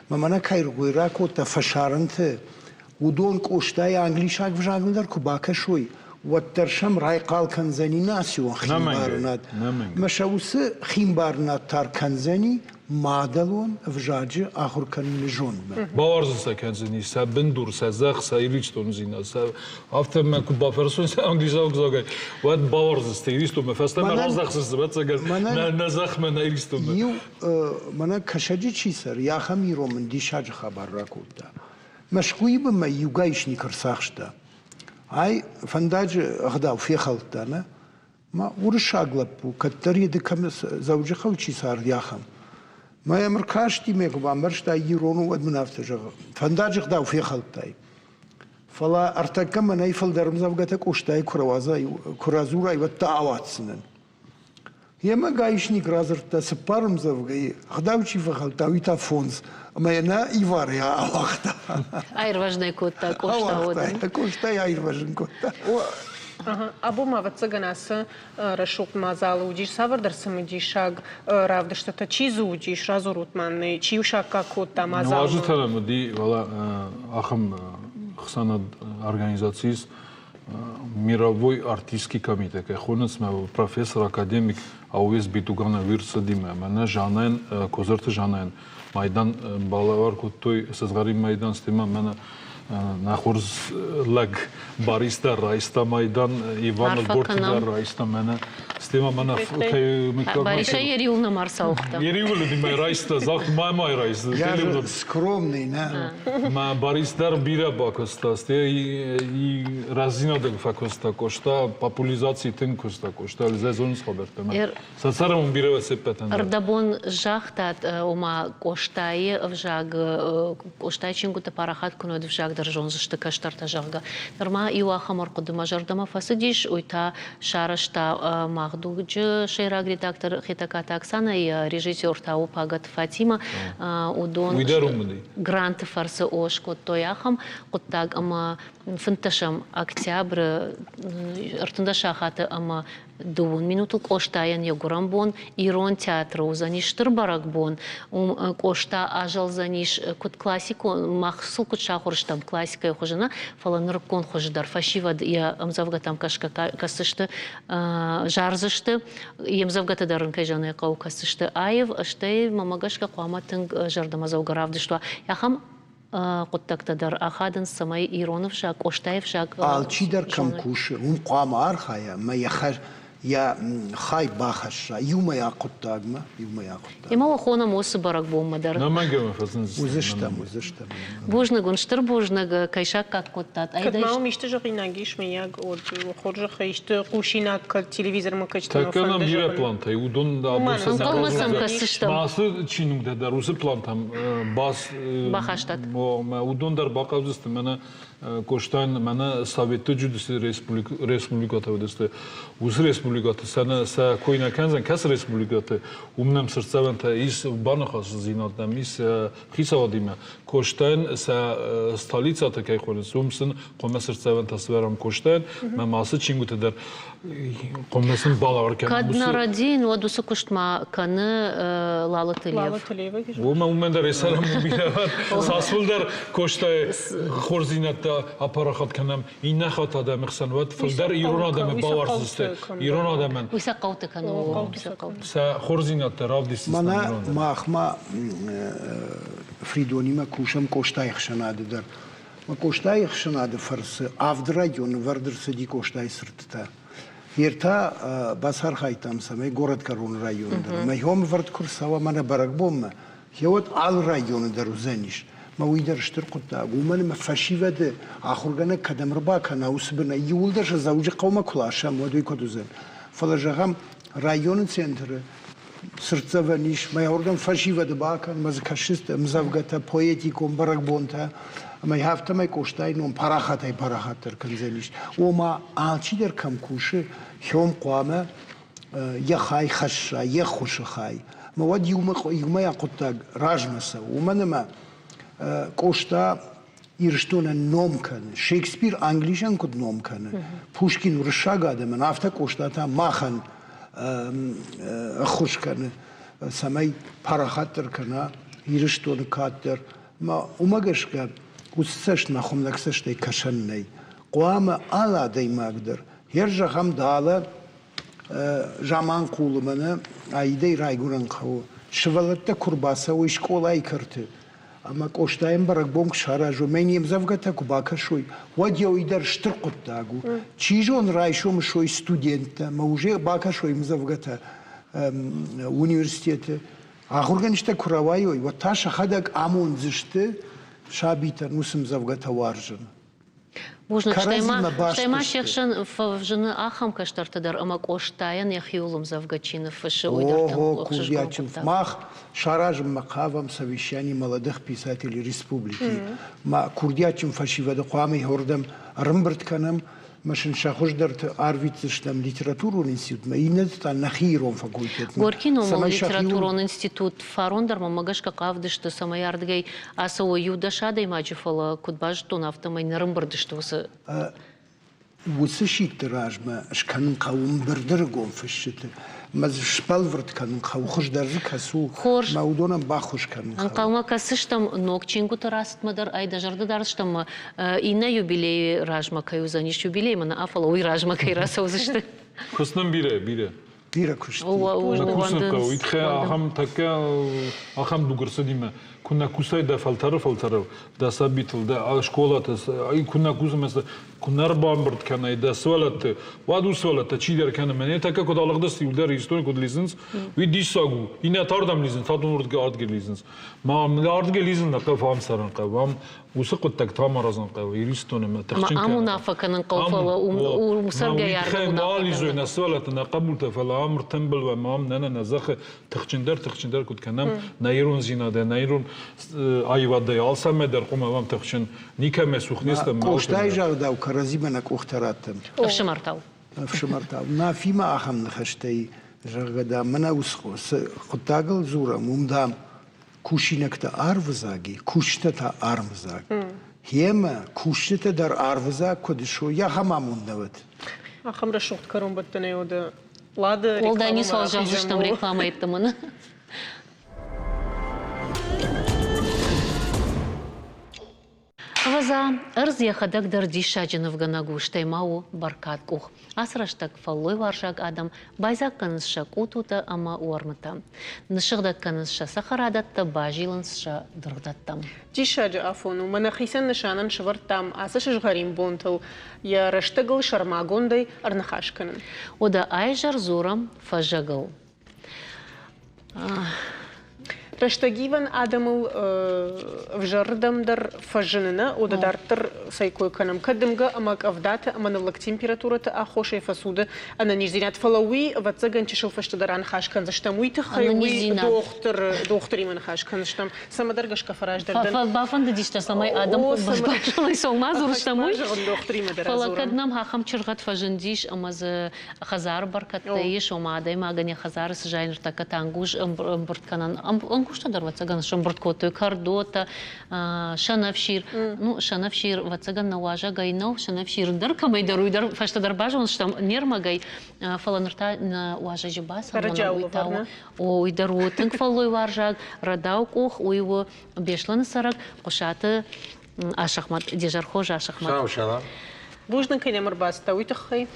Мӕ мӕнӕ кӕй ракодта фӕсарӕнты уыдон Къостайы англисаг ӕвзагыл дӕр куы бакӕсой, уӕддӕр сӕм райхъал кӕндзӕни национ химбарынад. Мӕ сӕ уыцы химбарынад та ркӕндзӕни мадӕлон ӕвзаджы ахуыр кӕныны зондмӕ. Бауарзын сӕ кӕндзӕни сӕ бындур, сӕ зӕхх, сӕ Ирыстондзинад. Сӕ афтӕ мӕ куы бафӕрсой сӕ англисаг ӕвзагӕй, уӕд бауарздзысты Ирыстонмӕ. Фӕстӕмӕ раздӕхдзысты, ӕвӕццӕгӕн, нӕ зӕхмӕ, нӕ Ирыстонмӕ. Иу мӕнӕ кӕсӕджы чи цӕры, ахӕм ирон мын диссаджы хабар ракодта. Мӕскуыйы бынмӕ иу гаишник ӕрцахста. Ай фӕндаджы ӕгъдау фехӕлдта, нӕ? Ма уырыссаг лӕппу, кӕддӕр йеды кӕм Дзӕуджыхъӕуы чи царди, ахӕм. Мӕ йӕм ӕркасти, мӕ куы бамбӕрста ирон у, уӕд мын афтӕ зӕгъы: Фӕндаджы ӕгъдау фехӕлдтай. Фӕлӕ ӕртӕккӕ мӕнӕй фылдӕр ӕмдзӕвгӕтӕ Къостайы куы рауадзай, куы радзурай, уӕд дӕ ауадздзынӕн. Йемӕ гаишник радзырдта цыппар ӕмдзӕвгӕйы, ӕгъдау чи фӕхӕлдта, уый та фондз. Ӕмӕ йӕ нӕ иварӕй ауагъта. Аирвӕзын ӕй кодта Къоста. Ауагъта, Къостайы аирвӕзын кодта. Абон ма, ӕвӕццӕгӕн, ацы рӕсугъд мадзалы уыдис цавӕрдӕр цымыдисаг равдыстытӕ. Чи дзы уыдис, радзурут ма нын, чи-иу саккаг кодта мадзалмӕ? Нуазджытӕ нӕм уыди, фӕлӕ ахӕм ӕхсӕнад организаци ис, мировой артистский комитет, кӕй хонынц мӕ профессор, академик Ауес Битуганов ӕрцыдимӕ. Мӕнӕ Жаннӕйӕн, Козырты Жаннӕйӕн майдан балӕвар кодтой, сызгъӕрин майдан, стӕй мӕнӕ нӕ хорз лӕг Барис дӕр райста майдан, Иван Альборти дӕр райста мӕнӕ. Стӕй ма мӕнӕ кӕй мыггаг Барисӕй йӕ риуыл нӕма ӕрцауыгъта. Йӕ риуыл мӕ райста, загъта, ма мӕ райста. Я же скромный, нӕ? Мӕ Барис дӕр бирӕ бакуыста, стӕй и рӕздзинадӕг фӕкуыста Къоста, популяризаци тынг куыста Къоста, ӕз зонынц хабӕрттӕ. Сӕ цӕрӕн бирӕ се ппӕтӕн дӕр. Ӕрдӕбон загътат, ома Къостайы ӕвзаг, Къостайы чингуытӕ парахат куы уӕд ӕвзаг дӕр зондзысты кӕстӕртӕ, зӕгъгӕ. Нырма иу ахӕм ӕрхъуыды мӕ зӕрдӕмӕ фӕцыдис, уый та сарӕзта Мах дуджы сӕйраг редактор Хетӕгкаты Оксанӕ, йӕ режиссер та у Пагӕты Фатимӕ. Уыдон Уый дӕр уым уыди. Гранты фӕрцы о скодтой ахӕм хъуыддаг ӕмӕ 15 октябры 13 сахаты ӕмӕ дыууын минутыл Къостайӕн йӕ гуырӕн бон Ирон театры уыдзӕнис стыр бӕрӕгбон. Уым Къоста азӕлдзӕнис куыд классикон, мах сыл куыд сахуыр стӕм классикӕйы хуызы нӕ, фӕлӕ нырыккон хуызы дӕр фӕсивӕд йӕ ӕмдзӕвгӕтӕм кӕсгӕ кӕсдзысты, зардзысты, йе мдзӕвгӕтӕ дӕр ын кӕй зӕгъын ӕй хъӕуы кӕсдзысты аив, стӕй мӕмӕ гӕсгӕ хъуамӕ тынг зӕрдӕмӕдзӕугӕ равдыст уа. Ахӕм хъуыддӕгтӕ дӕр ахадынц, цӕмӕй ирон ӕвзаг, Къостайы ӕвзаг Алчидӕр кӕм кусы, уым хъуамӕ архайа ӕмӕ йӕ йӕ хай бахӕсса иумӕйаг хъуыддагмӕ, иумӕйаг хъуыддагмӕ. Ӕмӕ уӕ хонӕм уыцы бӕрӕгбонмӕ дӕр. Нӕмӕгӕ мӕ фӕзындзыстӕм. Уыдзыстӕм, уыдзыстӕм. Бузныг уын, стыр бузныг, кӕй саккаг кодтат. Кӕд ма уым исты зӕгъинаг ис, мыййаг, уӕд хорзӕхӕй исты хъусинаг кӕд телевизормӕ кӕсджытӕ Тӕккӕ нӕм бирӕ плантӕ, уыдон абон сӕ Ӕнхъӕлмӕ сӕм кӕсдзыстӕм. Ацы чиныгтӕ дӕр уыцы плантӕм бас бахастат. Уыдон дӕр бахъавдзысты мӕнӕ Къостайӕн мӕнӕ Советты джудысты республикӕтӕ уыдысты. Уыцы республикӕты сӕ сӕ кой нӕ кӕндзӕн, кӕцы республикӕты, уым нӕм цыртдзӕвӕнтӕ ис, баныхасдзинад нӕм ис хицауадимӕ. Къостайӕн сӕ столицӕтӕ кӕй хонынц, уым сын хъуамӕ цыртдзӕвӕнтӕ сӕвӕрӕм Къостайӕн, мӕ ацы чингуыты дӕр хъуамӕ сын балӕвар кӕнӕм. Кӕд нӕ рӕдийын, уӕд уыцы куыст ма кӕны Лалыты Лев. Лалыты Левы Уымӕ уымӕн дӕр эсӕрӕм бирӕ цас фылдӕр Костайы хорздзинӕдтӕ апарахат кӕнӕм иннӕ хатт адӕмы хсӕн, уӕд фылдӕр ирон адӕмы бауарздзысты ирон адӕмӕн. Уый сӕ хъӕуты кӕны. Сӕ хорздзинӕдтӕ равдисдзысты. Мӕнӕ махмӕ Фридонимӕ кусӕм Къостайы ӕхсӕнады дӕр. Къостайы ӕхсӕнады фӕрцы авд районы вӕрд ӕрцыди Къостайы цыртытӕ. Ер та бацархайдтам, цӕмӕй горӕтгӕрон районы дӕр. Мӕ хом ӕвӕрд куы рцӕуа мӕнӕ бӕрӕгбонмӕ, гъеуӕд алы районы дӕр уыдзӕнис. Мӕ уый дӕр стыр хъуыддаг. Уымӕн ӕмӕ фӕсивӕды ахуыргӕнӕг кӕдӕм ӕрбакӕна, уыцы бынӕй иууылдӕр сӕ Дзӕуджыхъӕумӕ куы ласӕм, уӕд уый куыд уыдзӕн? Фӕлӕ, зӕгъӕм, районы центры цыртдзӕвӕн ис, мӕ уырдӕм фӕсивӕды бакӕн, мӕ дзы кӕсыс ӕмдзӕвгӕтӕ, поэтикон бӕрӕгбонтӕ, ӕмӕ афтӕмӕй Къостайы ном парахатӕй-парахатдӕр кӕндзӕнис. Ома, алчидӕр кӕм кусы, хём хъуамӕ йӕ хай хӕсса, йе ххуысы хай. Ӕмӕ уӕд иумӕйаг хъуыддаг размӕ цӕуы, уымӕн ӕмӕ Къоста Ирыстонӕн ном кӕны. Шекспир Англисӕн куыд ном кӕны, Пушкин уырыссаг адӕмӕн, афтӕ Къоста та махӕн ӕххуыс кӕны, цӕмӕй парахатдӕр кӕна Ирыстоны кад дӕр. Ӕмӕ уымӕ гӕсгӕ уыцы цӕстмӕ хуымлӕг цӕстӕй кӕсӕн нӕй. Хъуамӕ алы адӕймаг дӕр, йе зӕгъӕм, далӕ Заманхъулы мӕнӕ Аидӕй райгуырӕн хъӕуы сывӕллӕттӕ куы рбацӕуой скъолайы кӕрты, ӕмӕ Къостайӕн бӕрӕгбон куы саразой, мӕ не мдзӕвгӕтӕ куы бакӕсой, уӕд йӕ уый дӕр стыр хъуыддаг у. Чи зоны, райсом суой студенттӕ ӕмӕ уже бакӕсой ӕмдзӕвгӕтӕ университеты. Ахуыргӕнджытӕ куы рауайой, уӕд та сӕхӕдӕг амондзысты. сабитӕн уыцы ӕмдзӕвгӕтӕ уарзын. Бузныг, стӕй ма, стӕй ма се хсӕн фӕзыны ахӕм кӕстӕртӕ дӕр ӕмӕ Къостайӕн йӕхиуыл ӕмдзӕвгӕ чи ныффыссы, уый дӕр тынг ӕхсызгон хъуыддаг. Мах саразынмӕ хъавӕм совещание молодых писателей республики. Ма курдиатджын фӕсивӕды хъуамӕ иуырдӕм ӕрӕмбырд кӕнӕм, ӕмӕ сын сӕ хуыздӕрты арвитдзыстӕм литературон институтмӕ, иннӕты та нӕхи ирон факультетмӕ. Горький номыл литературон институт фарон дӕр мӕмӕ гӕсгӕ хъавдысты, цӕмӕй ардыгӕй ацӕуой иу дӕс адӕймаджы, фӕлӕ куыд базыдтон, афтӕмӕй не рӕмбырд сты уыцы Уыцы сидты размӕ скӕнын хъӕуы мбырдырыгон фысджыты мӕ дзы сбӕлвырд кӕнын хъӕуы, хуыздӕр дзы кӕцы у, мӕ уыдонӕн баххуыс кӕнын хъӕуы. Ӕнхъӕлмӕ кӕсдзыстӕм ног чингуыты рацыдмӕ дӕр ӕй дӕ зӕрды дардзыстӕм иннӕ юбилейы размӕ кӕй уыдзӕнис, юбилей мӕ нӕ, фӕлӕ уый размӕ кӕй рацӕудзысты. Куыст нын бирӕ, бирӕ. Бирӕ куыст. Нӕ кусын хъӕуы, уый тыххӕй ахӕм тӕккӕ ахӕм дуг ӕрцыдимӕ, куы нӕ кусай дӕ фӕлтӕры фӕлтӕрыл, дӕ сабитыл, дӕ скъолаты, куы нӕ кусӕм, куы нӕ ӕрбамбырд кӕнай дӕ сывӕллӕтты, уӕд у сывӕллӕттӕ чидӕр кӕны. Мӕнӕ тӕккӕ куыд алыгъдысты иудӕр Ирыстоны куыд лидзынц, уый диссаг у. Иннӕтӕ ардӕм лидзынц, адон ардыгӕй лидзынц. Ма ардыгӕй лидзын нӕ хъӕуы, ам цӕрын хъӕуы, ам уыцы хъуыддӕгтӕ ам аразын хъӕуы Ирыстоны ӕмӕ тыхджын Ам уынаффӕ кӕнын хъӕуы, фӕлӕ уым цӕргӕйӕ Ма лидзой нӕ сывӕллӕттӕ, нӕ хъӕбултӕ, фӕлӕ ам ӕртымбыл уӕм, ам нӕ нӕ зӕххы тыхджындӕр, тыхджындӕр куыд кӕнӕм, нӕ ирондзинадӕй, нӕ ирон аивадӕй алцӕмӕй дӕр хъуамӕ уӕм тыхджын, никӕмӕ цух не стӕм. Къостайы загъдау кӕрӕдзимӕ нӕ къухтӕ раттӕм. Ӕфсымӕртау. Ӕфсымӕртау. Нафимӕ ахӕм ныхӕстӕй, зӕгъгӕ, дам, мӕнӕ цы хъуыддагыл дзурӕм, уым, дам, кусинӕгтӕ арвыдзаг и, кусджытӕ та армыдзаг. Гъемӕ кусджытӕ дӕр арвыдзаг куыд суой, ахӕм амонд нӕ уыд. Ахӕм рӕсугъд кӕронбӕттӕнӕй уыд Лады Уӕлдай ницуал зӕгъдзыстӕм рекламӕйы мын. Ӕвӕдза, ӕрдз йӕхӕдӕг дӕр диссаджы нывгӕнӕг у, стӕй ма у бӕркадкъух. Ацы рӕстӕг фӕллойуарзаг адӕм байдзаг кӕнынц сӕ къутутӕ ӕмӕ уӕрмытӕ. Ныссыгъдӕг кӕнынц сӕ цӕхӕрадӕттӕ, базилынц сӕ дыргъдӕттӕм. Диссаджы афон у. Мӕнӕ хицӕн нысанӕн сӕвӕрдтам ацы сызгъӕрин бонтыл йӕ рӕстӕгыл сӕрмагондӕй ӕрныхас кӕнын. Уӕдӕ айзӕр дзурӕм фӕззӕгыл. Рӕстӕгивӕн адӕмыл ӕвзӕрырдӕм дӕр фӕзыны, нӕ? Уӕдӕ дарддӕр цӕй кой кӕнӕм? Кӕд дымгӕ ӕмӕ къӕвдаты ӕмӕ ныллӕг температурӕты аххосӕй фӕцуды ӕнӕниздзинад, фӕлӕ уый, ӕвӕццӕгӕн, чысыл фӕстӕдӕр аныхас кӕндзыстӕм. Уый тыххӕй уый дохтыр, дохтыримӕ ныхас кӕндзыстӕм. Цӕмӕдӕр гӕсгӕ фӕраздӕр дӕн. Бафӕндыдис дӕ, цӕмӕй адӕм базоной, цӕуыл дзурыстӕм, уый. Фӕлӕ кӕд нӕм ахӕм чыргъӕд фӕзындис ӕмӕ дзы хӕдзары бӕркӕдтӕ ис, ома адӕймагӕн йӕ хӕдзары цы зайы ныртӕккӕ та ӕнгуз ӕмбырд кӕнӕн. Ӕнгузтӕ дӕр, ӕвӕццӕгӕн, сӕмбырд кодтой кӕрдотӕ, сӕнӕфсир. Ну, сӕнӕфсир, ӕвӕццӕгӕн, нӕ уазӕгӕй нӕу, сӕнӕфсир дӕр кӕмӕйдӕр, уый дӕр фӕстӕдӕр базондзыстӕм не рмӕгӕй. Фӕлӕ ныр та нӕ уазӕджы бацамонӕм, уый та у, уый дӕр у тынг фӕллойуарзаг, рӕдау къух, уый у Беслӕны цӕрӕг Хъуысаты Асӕхмӕт, де зӕр хорз, Асӕхмӕт. Сау салам. Бузныг, кӕй нӕм ӕрбацыдтӕ, уый тыххӕй.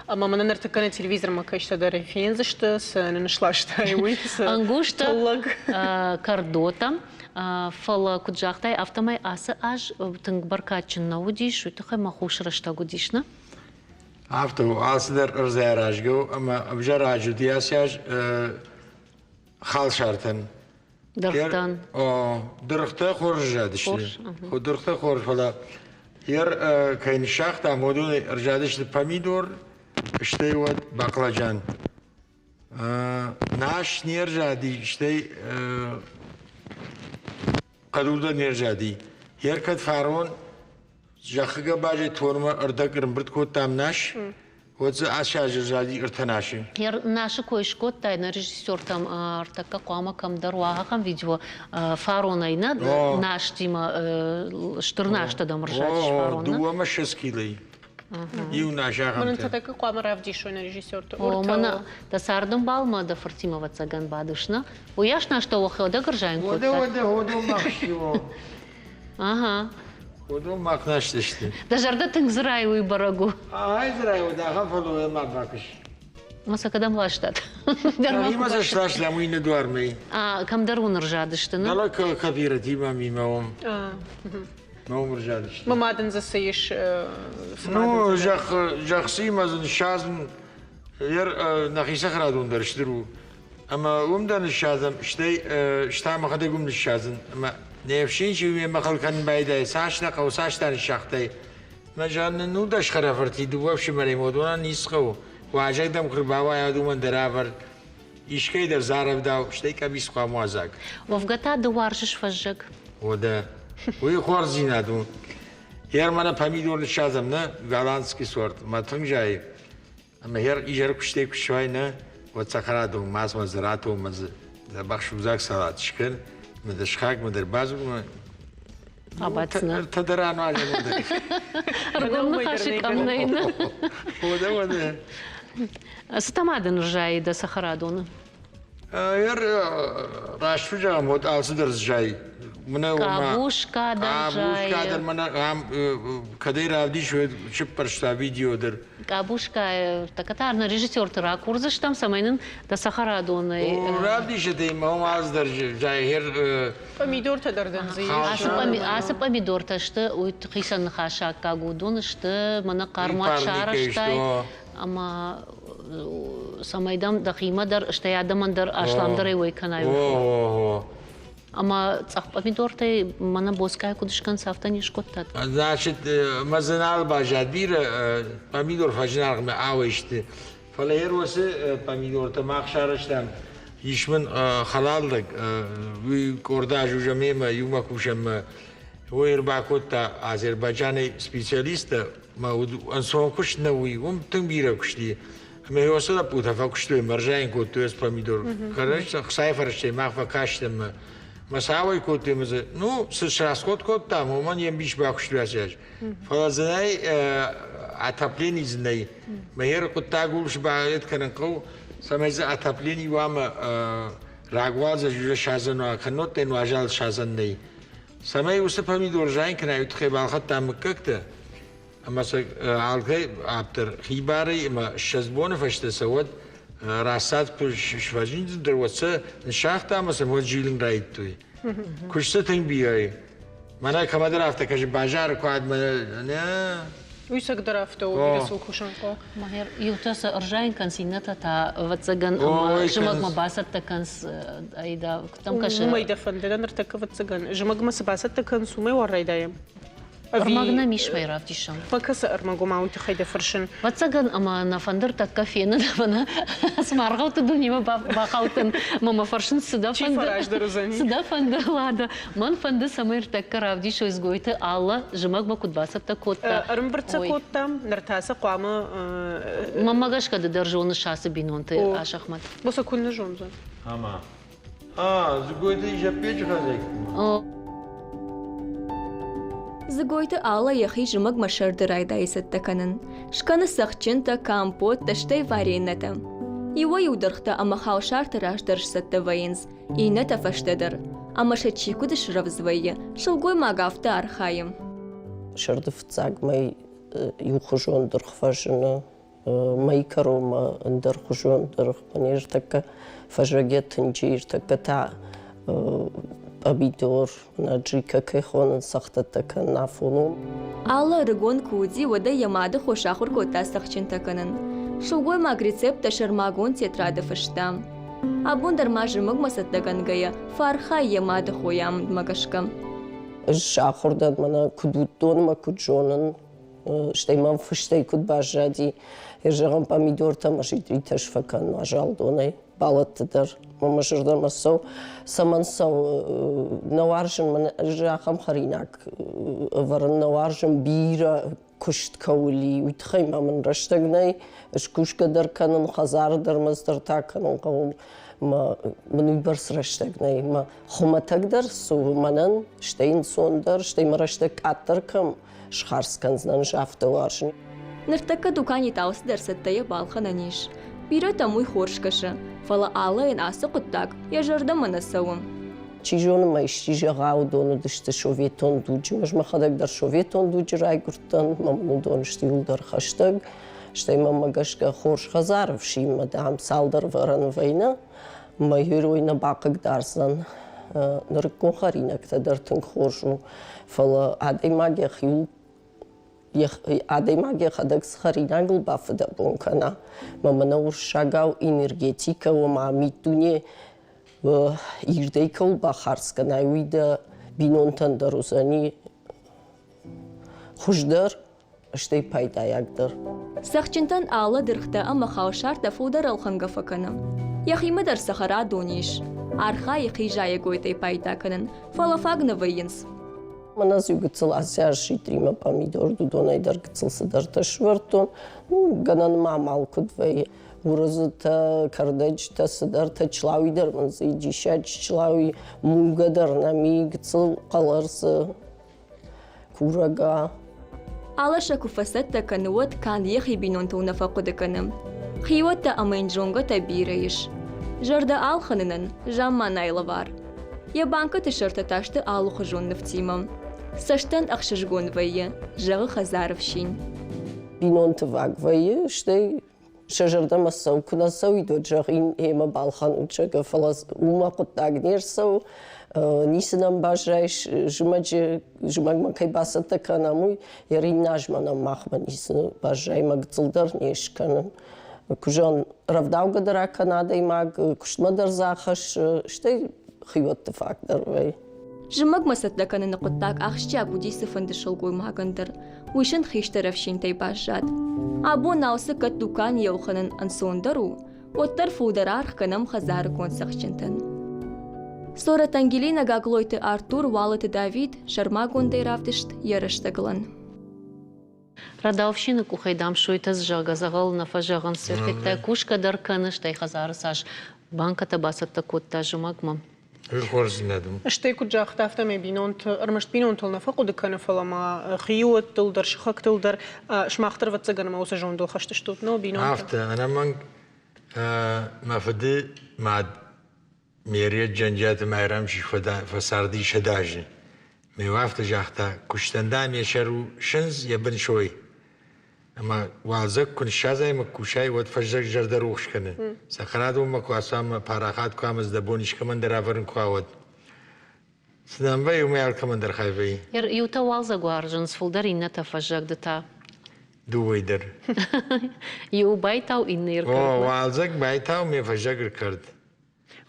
Ӕмӕ мӕнӕ ныртӕккӕ нӕ телевизормӕ кӕстӕ дӕр фендзысты, цы нын сластай, уый, цы Ӕнгузтӕ, тыллӕг. кӕрдотӕ. Фӕлӕ, куыд загътай, афтӕмӕй ацы аз тынг бӕркадджын нӕ уыдис, уый тыххӕй мӕ хус рӕстӕг уыдис, нӕ? Афтӕ у, алцыдӕр ӕрдзӕй аразгӕ у ӕмӕ ӕвзӕр аз уыди ацы аз халсартӕн. Дыргътӕн. О, дыргътӕ хорз ӕрзадысты. Дыргътӕ хорз, фӕлӕ йӕ кӕй ныссагътам, уыдонӕй ӕрзадысты помидор, стӕй уӕд баклажан. Нас не рзади, стӕй хъӕдур дӕр не рзади. Йе ркӕд фарон зӕххы гӕбазӕй тонмӕ ӕрдӕг ӕрӕмбырд кодтам нас, уӕд дзы ацы аз ӕрзади ӕртӕ насы. Насы кой скодтай, нӕ режиссертӕм ӕртӕккӕ хъуамӕ кӕмдӕр уа ахӕм видео фаронӕй нӕ настимӕ стыр настӕ дӕм ӕрзадис фарон. Дыууӕмӕ ссӕдз килойы. Иу нас ахӕмтӕ. Мӕнӕн тӕккӕ хъуамӕ равдисой нӕ режиссерты. О, мӕнӕ дӕ цардӕмбалмӕ дӕ фыртимӕ ӕвӕццӕгӕн бадыс, нӕ? Уыйас настӕ уӕхӕдӕг ӕрзайын кодтат? Уӕдӕ, уӕдӕ, уыдон мах сты. Ага. Уыдон мах настысты. Дӕ зӕрдӕ тынг дзырай, уый бӕрӕг у. Ай дзырай уыд, ахӕм фӕллойӕ ма бакӕс. Ма сӕ кӕдӕм ластат? Нӕхимӕ сӕ сластам уый нӕ дуармӕ. А, кӕмдӕр уын ӕрзадысты, нӕ? Нӕлӕ кооперативмӕ мимӕ уым. Ном ӕрзадысты. Ма дын дзы цы ис? Ну, зӕхх дзы ныссадзын, нӕхи цӕхӕрадон дӕр стыр у. Ӕмӕ уым дӕр ныссадзӕм, стӕй стӕ мӕхӕдӕг уым ныссадзын. Ӕмӕ. Не фсин чи мемӕ хыл кӕнын байдайы, цас нӕ хъӕуы, цас та ныссагътай. Мӕ зӕгъын, нын 19 хӕрӕфырти дыууӕ ӕфсымӕрӕй уыдонӕн ницы хъӕуы. Уазӕг дӕм куы рбауайа, уымӕн дӕр ӕвӕр. Искӕй дӕр зарӕвдау, стӕй къӕбиц хъуамӕ уадзаг. Уӕвгӕ та ды уарзыс фӕззӕг. Уӕдӕ, уый хорздзинад у. Германы помидор ныссадзӕм, нӕ, голландский сорт, мӕ тынг зайы. Ӕмӕ хер изӕр куыстӕй куы суай, нӕ, уӕд цӕхӕрадон мадзмӕ дзы ратон мӕ дзы дзӕбӕх судзаг салат скӕн, мӕ дӕ сыхаг мӕ дӕр базон, мӕ Абаддзынӕ. Ӕртӕ дӕр ануазӕм уӕдӕ. Ӕргом ныхасы къӕм нӕй, нӕ? Уӕдӕ, уӕдӕ. Цы та ма дын рзайы дӕ цӕхӕрадоны? Ер раст куы зӕгъӕм, уӕд алцыдӕр зайы. Мӕнӕ Къабуска дӕр Къабуска дӕр мӕнӕ ам кӕдӕй равдисой, сыппӕрста видео дӕр. Къабуска та нӕ режиссерты ракурдзыстӕм, цӕмӕй нын дӕ цӕхӕрадонӕй Равдисӕт ӕй мӕ алцыдӕр зайы. Хер Помидортӕ дӕр дын дзы Ацы помидортӕ сты, уый хицӕн ныхасы аккаг уыдон сты, мӕнӕ хъӕрмуат сарӕзтай ӕмӕ цӕмӕй дӕм дӕхимӕ дӕр, стӕй адӕмӕн дӕр асламдӕрӕй уӕй кӕнай. Ӕмӕ цъӕх помидортӕй мӕнӕ боцкъайы куыд скӕнынц, афтӕ не скодтат? Значит, мӕ дзы нал баззад бирӕ помидор фӕзынаргъмӕ ауӕй сты. Фӕлӕ йе уыцы помидортӕ мах сарӕзтам. Ис мын халал лӕг, уый къорд азы уже мемӕ иумӕ кусӕм. Уый ӕрбакодта Азербайджанӕй специалисттӕ, мӕ ӕнцон куыст нӕ уый, уым тынг бирӕ куыст и. Ӕмӕ уыцы лӕппутӕ фӕкуыстой, мӕрзайын кодтой ӕз помидор. Короче, хцайы фӕрстӕй мах фӕкастӕн мӕ мӕ сауӕй кодтой ӕмӕ дзы, ну, цы срасход кодтам, уымӕн йе мбис бакуыстой ацы аз. Фӕлӕ дзы нӕй отоплени дзы нӕй. Мӕ хер хъуыддаг у сбаэт кӕнын хъӕуы, цӕмӕй дзы отоплени уа ӕмӕ рагуалдзӕджы уже садзӕн уа, кӕннод дӕ уазал садзӕн нӕй. Цӕмӕй уыцы помидор зайын кӕнай, уый тыххӕй балхӕдтам мыггӕгтӕ ӕмӕ сӕ алкӕй ӕпдӕр хибарӕй ӕмӕ 20 боны фӕстӕ сӕ уӕд рассад куы сфӕзынддӕр, уӕд сӕ ныссагъта ӕмӕ сӕм уӕд зилын райдыдтой. Куыст сӕ тынг бирӕ и. Мӕнӕ кӕмӕдӕр афтӕ кӕсы базары куы адмӕ нӕ Уый цӕгдӕр афтӕ у, бирӕ сыл кусын хъӕуы. Махер, иутӕ сӕ ӕрзайын кӕнынц, иннӕтӕ та, ӕвӕццӕгӕн, ӕмӕ зымӕгмӕ бацӕттӕ кӕнынц, айда, куыд кӕсы? Уымӕй дӕ фӕнды, дӕ ныртӕккӕ, ӕвӕццӕгӕн, зымӕгмӕ цы бацӕттӕ кӕнынц, уымӕй уар райдайӕм. Ӕрмӕг нӕм ис мӕй равдисӕн. Фӕкӕсы ӕрмӕг, ома уый тыххӕй дӕ фӕрсын. Ӕвӕццӕгӕн, ӕмӕ нӕ фӕндыр тӕккӕ фенын, ӕмӕ нӕ цыма аргъӕутты дунемӕ бахаудтӕн, ӕмӕ мӕ фӕрсынц, цы дӕ фӕнды? Цы дӕ фӕнды, Лада? Мӕн фӕнды, цӕмӕй ӕртӕккӕ равдисой Дзгойты Алла зымӕгмӕ куыд бацӕттӕ кодта. Ӕрӕмбырд сӕ кодтам, ныр та сӕ хъуамӕ... Мӕнмӕ гӕсгӕ ды дӕр зоныс ацы бинонты, Асӕхмӕт. Боса куыннӕ зондзӕн? Ӕмӕ Дзгойты Изӕппеджы хӕдзӕртты. Дзгойты Алла йӕхи зымӕгмӕ сӕрды райдайы цӕттӕ кӕнын. Скӕны цӕхджынтӕ, компоттӕ, стӕй вареннӕтӕ. Иуӕй-иу дыргътӕ ӕмӕ халсарты раздӕр сцӕттӕ вӕййынц, иннӕтӕ фӕстӕдӕр. Ӕмӕ сӕ чи куыд срӕвдз вӕййы, сылгоймаг афтӕ архайы. Сӕрды фыццаг мӕй иухуызон дыргъ фӕзыны, мӕй кӕронмӕ ӕндӕрхуызон дыргъ. Мӕн ӕртӕккӕ фӕззӕг йӕ тынджы, ӕртӕккӕ та пъамидор, аджикӕ кӕй хонынц, цӕхдӕттӕ кӕнын афон у. Алы ӕрыгон куы уыди, уӕд ӕй йӕ мады хо сахуыр кодта цӕхджынтӕ кӕнын. Сылгоймаг рецепттӕ сӕрмагонд тетрады фыста. Абон дӕр ма зымӕгмӕ цӕттӕгӕнгӕйӕ фӕархайы йӕ мады хойы амындмӕ гӕсгӕ. Ӕз сахуыр дӕн, мӕнӕ куыд уыдтон ӕмӕ куыд зонын, стӕй мӕм фыстӕй куыд баззади, зӕгъӕм, помидортӕ ӕмӕ ситритӕ сфӕкӕн уазал донӕй, бӕлӕтты дӕр. Мӕ зӕрдӕмӕ цӕуы, цӕмӕн цӕуы, нӕ уарзын мӕн ӕз ахӕм хӕринаг ӕвӕрын, нӕ уарзын бирӕ куыст кӕуыл и, уый тыххӕй ма мын рӕстӕг нӕй, скусгӕ дӕр кӕнын, хӕдзары дӕр мӕ цыдӕртӕ кӕнын хъӕуы, мӕ мын уыйбӕрц рӕстӕг нӕй. Мӕ хуымӕтӕгдӕр цы у мӕнӕн, стӕй ӕнцондӕр, стӕй мӕ рӕстӕг къаддӕр кӕм схардз кӕндзынӕн, ӕз афтӕ уарзын. Ныртӕккӕ дуканиты алцыдӕр цӕттӕйӕ балхӕнӕн ис. Бирӕтӕм уый хорз кӕсы, фӕлӕ Аллӕйӕн ацы хъуыддаг йӕ зӕрдӕмӕ нӕ цӕуы. Чи зоны ма исчи зӕгъа, уыдон уыдысты советон дуджы. Ӕз мӕхӕдӕг дӕр советон дуджы райгуырдтӕн, мӕ мын уыдон сты иуылдӕр хӕстӕг. Стӕй мӕнмӕ гӕсгӕ хорз хӕдзары ӕфсинмӕ, дам, цалдӕр вӕрӕны вӕйны, мӕ герой нӕ бахъыгдардзӕн. Нырыккон хӕринӕгтӕ дӕр тынг хорз у, фӕлӕ адӕймаг йӕхиуыл адӕймаг йӕхӕдӕг цы хӕринагыл бафыдӕбон кӕна, мӕ мӕнӕ уырыссагау энергетикӕ, ома миддуне ирдӕй кӕуыл бахардз кӕнай, уый дӕ Бинонтӕн дӕр уыдзӕни хуыздӕр, стӕй пайдайагдӕр. Цӕхджынтӕн алы дыргътӕ ӕмӕ халсартӕ фылдӕр ӕлхӕнгӕ фӕкӕны. Йӕхимӕ дӕр цӕхӕрадон ис. Архайы хи зайӕгойтӕй пайда кӕнын, фӕлӕ фаг нӕ вӕййынц. Мӕнӕ дзы иу гыццыл ацы ситримӕ пъамидор, уыдонӕй дӕр гыццыл цыдӕртӕ сывӕрдтон. Ну, гӕнӕн ма амал куыд вӕййы. Уырыдзытӕ, кӕрдӕджытӕ, цыдӕртӕ, члауи дӕр мын дзы диссаджы члауи, мугӕ дӕр нӕм и, гыццыл хъӕлӕрдзы курӕга. Алаша куы фӕцӕттӕ кӕны, уӕд канд йӕхи бинонтыл нӕ фӕхъуыды кӕны. Хиуӕттӕ ӕмӕ йын зонгӕтӕ бирӕ ис. Зӕрдӕ ӕлхӕнынӕн замманайы лӕвар. Йӕ банкӕты сӕртӕ та сты алыхуызон нывтимӕ. Цӕстӕн ӕхсызгон вӕййы, зӕгъы хӕдзары фсин. Бинонты ваг вӕййы, стӕй сӕ зӕрдӕмӕ цӕуы, куы нӕ цӕуид, уӕд зӕгъин, эмӕ балхӕнут, зӕгъгӕ, фӕлӕ уымӕ хъуыддаг не рцӕуы, ницы нӕм баззайыс, зымӕджы, зымӕгмӕ кӕй бацӕттӕ кӕнӕм, уый, йӕ иннӕ азмӕ нӕм махмӕ ницы баззайы, мӕ гыццыл дӕр не скӕнын. Куы зӕгъын, рӕвдаугӕ дӕр акӕна адӕймаг, куыстмӕ дӕр дзы ахӕссы, стӕй хиуӕтты фаг дӕр вӕййы. Зымӕгмӕ цӕттӕ кӕныны хъуыддаг ахсджиаг уыди цыфӕнды сылгоймагӕн дӕр. Уый сын хистӕр ӕфсинтӕй баззад. Абон алцы кӕд дуканийы ӕлхӕнын ӕнцондӕр у, уӕддӕр фылдӕр аргъ кӕнӕм хӕдзары конд цӕхджынтӕн. Сорӕт Ангелина Гаглойты Артур Уалыты Давид сӕрмагондӕй равдыст йӕ рӕстӕгылӕн. Рӕдаувсины къухӕй, дам, сойтӕ, зӕгъгӕ, дзӕгъӕл нӕ фӕзӕгъынц. Ӕртӕктӕ кусгӕ дӕр кӕны, стӕй хӕдзары цас банкӕтӕ бацӕттӕ кодта зымӕгмӕ. Хорздзинад у. Стӕй куыд загъта, афтӕмӕй бинонты, ӕрмӕст бинонтыл нӕ фӕхъуыды кӕны, фӕлӕ ма хиуӕттыл дӕр, сыхӕгтыл дӕр. Сымах дӕр, ӕвӕццӕгӕн, ӕмӕ уыцы зондыл хӕст стут, но бинонтӕ? Афтӕ, ӕнӕмӕнг мӕ фыды мад Мерет Джанджиаты Майрӕм чи фӕцарди сӕдӕазы. Ме афтӕ загъта, куыстӕн дам йӕ сӕр у сындз, йӕ бын сой. Ӕмӕ уалдзӕг куы ныссадзай ӕмӕ кусай, уӕд фӕззӕг зӕрдӕ рухс кӕны. Цӕхӕрадонмӕ куы ацуа ӕмӕ парахат куы ӕмӕ дӕ бон искӕмӕн дӕр ӕвӕрын куы уа, уӕд. Цы нӕм вӕййы, уымӕй алкӕмӕн дӕр хай вӕййы. Иутӕ уалдзӕг уарзынц, фылдӕр иннӕтӕ фӕззӕгды та. Дыууӕ дӕр. Иу байтау, иннӕ ӕркӕрд. О, уалдзӕг байтау, ме фӕззӕг ӕркӕрд.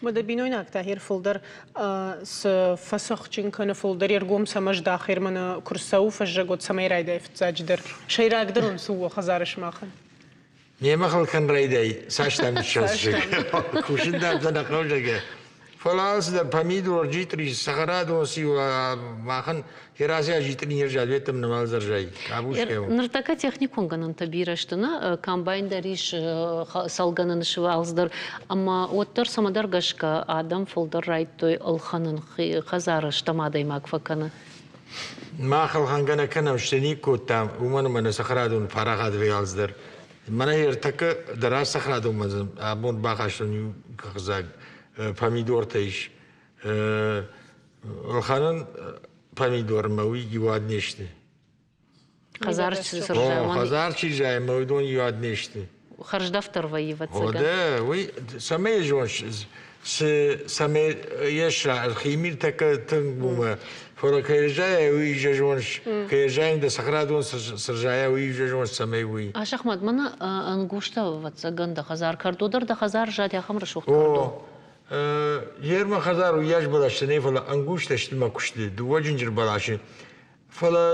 Мӕ бинойнаг та хер фылдӕр цы фӕцӕхджын кӕны, фылдӕр ӕргом цӕмӕ здахы, мӕнӕ куы рцӕуы фӕззӕг, уӕд цӕмӕй райдайы фыццаджыдӕр? Сӕйрагдӕр уын цы у хӕдзары сымахӕн? Немӕ хыл кӕн райдай, цас дӕм ныссӕдзыг. Кусын дӕм нӕ хъӕуы, зӕгъгӕ. Фӕлӕ алцыдӕр помидор, джитъри, цӕхӕрадон циу, махӕн Еразия джитъри не рзад, ведтӕм нымал зӕрзай. Къабускӕ у. Ныртӕккӕ техникон гӕнӕнтӕ бирӕ сты, нӕ? Комбайн дӕр ис, цӕлгӕнӕны сывӕлдз дӕр. Ӕмӕ уӕддӕр цӕмӕдӕр гӕсгӕ адӕм фылдӕр райдтой ӕлхӕнын, хӕдзары стӕм адӕймаг фӕкӕны. Мах ӕлхӕнгӕ нӕ кӕнӕм, стӕй никкодтам, уымӕн ӕмӕ нӕ цӕхӕрадон парахат вӕлдз дӕр. Мӕнӕ ӕртӕккӕ дӕр ацы цӕхӕрадонмӕ абон бахастон иу хызӕг помидортӕ ис. Ӕлхӕнын помидормӕ уый иуад не сты. Хӕдзар Хӕдзар чи зайы, ӕмӕ уыдон иуад не сты. Хӕрздӕфдӕр вӕййы, ӕвӕццӕгӕн. О, уый цӕмӕй зоныс, цы цӕмӕй ес химир тӕккӕ тынг уымӕ, фӕлӕ кӕй рзайа, уый же зоныс, кӕй рзайын дӕ цӕхӕрадон цы рзайа, уый же зоныс, цӕмӕй уый. Асӕхмӕт, мӕнӕ ӕнгузтӕ, ӕвӕццӕгӕн, дӕ хӕдзар кӕрдо дӕр дӕ хӕдзар зад ахӕм рӕсугъд кӕрдо. Ермӕ хӕдзар уыйас бӕлӕстӕ нӕй, фӕлӕ ӕнгузтӕ сты мӕ куысты, дыууӕ джинджыр бӕласы. Фӕлӕ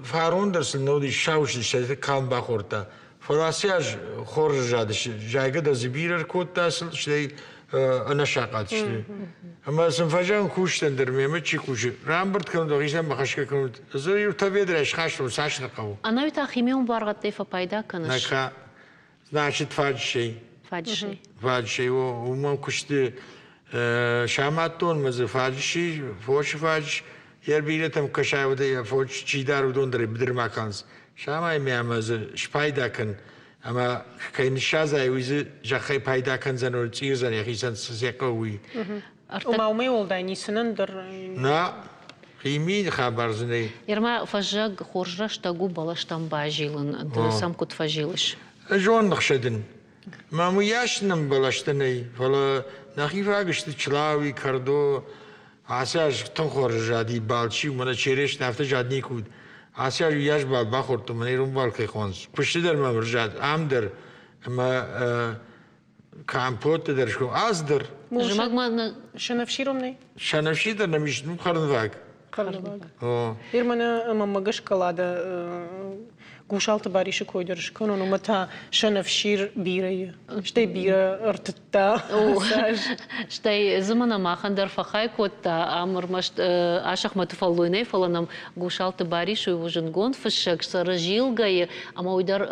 фарон дӕр сын нӕ уыдис, сау сты, калм бахордта. Фӕлӕ ацы аз хорз задысты, зайгӕ дӕр дзы бирӕ ӕркодта сыл, стӕй ӕнӕсахъат сты. Ӕмӕ сын фӕзӕгъын кусджытӕн дӕр, мемӕ чи кусы, рамбырд кӕнут, ӕхицӕн бахӕсгӕ кӕнут. Ӕз иу таведрӕй схастон, цас нӕ хъӕуы. Ӕнӕуи та химион буаргъӕдтӕй фӕпайда кӕныс? Нӕ, Значит, фаджысӕй. Фаджысӕй. Фаджысӕй, уымӕн куысты самадтон мӕ дзы фаджысы, фосы фаджыс, йӕ бирӕтӕм кӕсай уыд, фос чи дары, уыдон дӕр быдырмӕ кӕнынц. Самай мӕ ӕмӕ дзы спайда кӕн, ӕмӕ кӕй ныссадзай, уый дзы зӕххӕй пайда кӕндзӕн, цъирдзӕн йӕхицӕн цы сӕ хъӕуы, уый. Ома уымӕй уӕлдай ницынӕн дӕр. Нӕ, химийы хабар дзы нӕй. Ерма фӕззӕг хорз рӕстӕг у бӕлӕстӕм базилын. Ды сӕм куыд фӕзилыс? Зон ныхсӕдын. Мӕм уыйас нӕм бӕлӕстӕ нӕй, фӕлӕ нӕхи фаг сты члауи, кӕрдо. Ацы аз тынг хорз зади балчи, мӕнӕ черешня афтӕ зад никуы уыд. Ацы аз уыйас бал бахордтон, мӕнӕ ирон бал кӕй хонынц. Куысты дӕр мӕм ӕрзад, ам дӕр. Ӕмӕ Компотты дӕр скон. Аз дӕр. Зымӕгмӕ Сӕнӕфсиром нӕй? Сӕнӕфсир дӕр нӕм ис, ну хӕрынваг. Хӕрынваг. Ир мӕнӕ мӕнмӕ гӕсгӕ Лада Гусалты Барисы кой дӕр скӕнон, уымӕ та сӕнӕфсир бирӕ и. Стӕй бирӕ ӕртыдта. Стӕй дзы мӕнӕ махӕн дӕр фӕхай кодта, ам ӕрмӕст Асӕхмӕты фӕллой нӕй, фӕлӕ нӕм Гусалты Барис уый у зындгонд фыссӕг, цӕры Зилгӕйы, ӕмӕ уый дӕр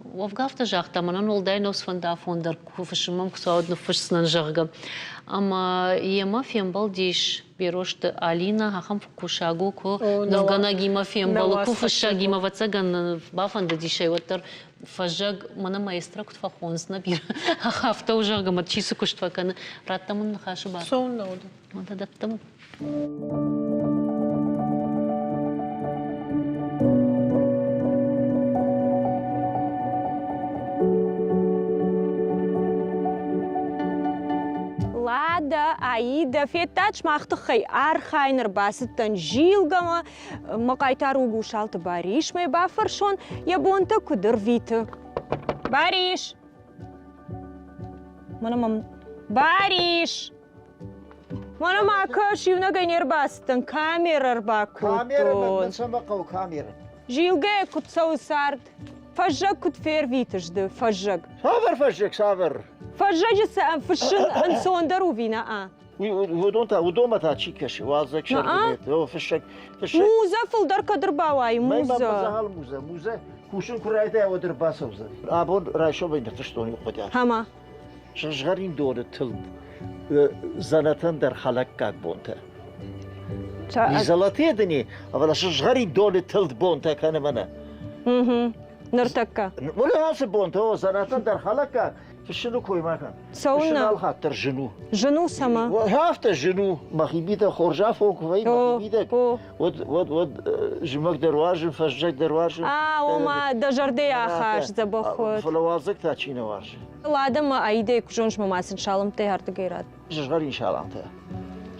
Уӕвгӕ афтӕ загъта, мӕнӕн уӕлдай нӕу цыфӕнды афон дӕр куы фысымӕм Хуыцауӕд ныффысдзынӕн, зӕгъгӕ. Ӕмӕ йемӕ фембӕлдис Берозты Алинӕ, ахӕм кусӕг у, куы нывгӕнӕгимӕ фембӕлы, куы фыссӕгимӕ, ӕвӕццӕгӕн, бафӕндыдис ӕй уӕддӕр фӕззӕг, мӕнӕ маэстро куыд фӕхонынц нӕ бирӕ, афтӕ у, зӕгъгӕ, мӕ чи цы куыст фӕкӕны, радтӕм ын ныхасы бар. Цӕуылнӕ уыд? Уӕдӕ дӕттӕм. Лада, Аида, федтат сымах тыххӕй архайын ӕрбацыдтӕн Зилгӕмӕ. Мӕ хъайтар у Гусалты Барисмӕ бафӕрсон, йӕ бонтӕ куыд ӕрвиты. Барис! Мӕнӕ мӕм Барис! Мӕнӕ ма кӕс, иунӕгӕй не рбацыдтӕн, камерӕ ӕрбакодтон. Камерӕ мӕн цӕмӕ хъӕуы камерӕ? Зилгӕ куыд цӕуы цард? Фӕззӕг куыд фервитыс ды, фӕззӕг? Цавӕр фӕззӕг, цавӕр? Фӕззӕджы цы фыссын ӕнцондӕр у ви нӕ? Уыдон та, уыдонмӕ та чи кӕсы? Уалдзӕг сӕрдынет, о, фыссӕг, фыссӕг. Музӕ фылдӕр кӕд ӕрбауайы, музӕ? Мӕ музӕ, музӕ кусын куы райдайа, уӕд ӕрбацӕудзӕн. Абон райсомӕй ныффыстон иу хъуыдиат. Ӕмӕ? Сызгъӕрин доны тылд дзӕнӕтӕн дӕр хӕлӕггаг бонтӕ. Золотые дни, фӕлӕ сызгъӕрин доны тылд бонтӕ кӕны мӕнӕ. Ныртӕккӕ. Мӕнӕ ацы бонтӕ, о, дзӕнӕтӕн дӕр хӕлӕггаг, фыссыны кой ма кӕн. Цӕуылнӕ? Алхатт дӕр зын у. Зын у цӕмӕ? Афтӕ зын у. Мӕхи мидӕг хорз афон куы вӕййы, мӕхи мидӕг, уӕд, уӕд, уӕд зымӕг дӕр уарзын, фӕззӕг дӕр уарзын. А, ома, дӕ зӕрдӕйы ахаст дзӕбӕх уӕд. Фӕлӕ уалдзӕг та чи нӕ уарзы? Лада ма Аидӕйы куы зоныс, ма сын саламтӕ ардыгӕй ратт. Сызгъӕрин саламтӕ.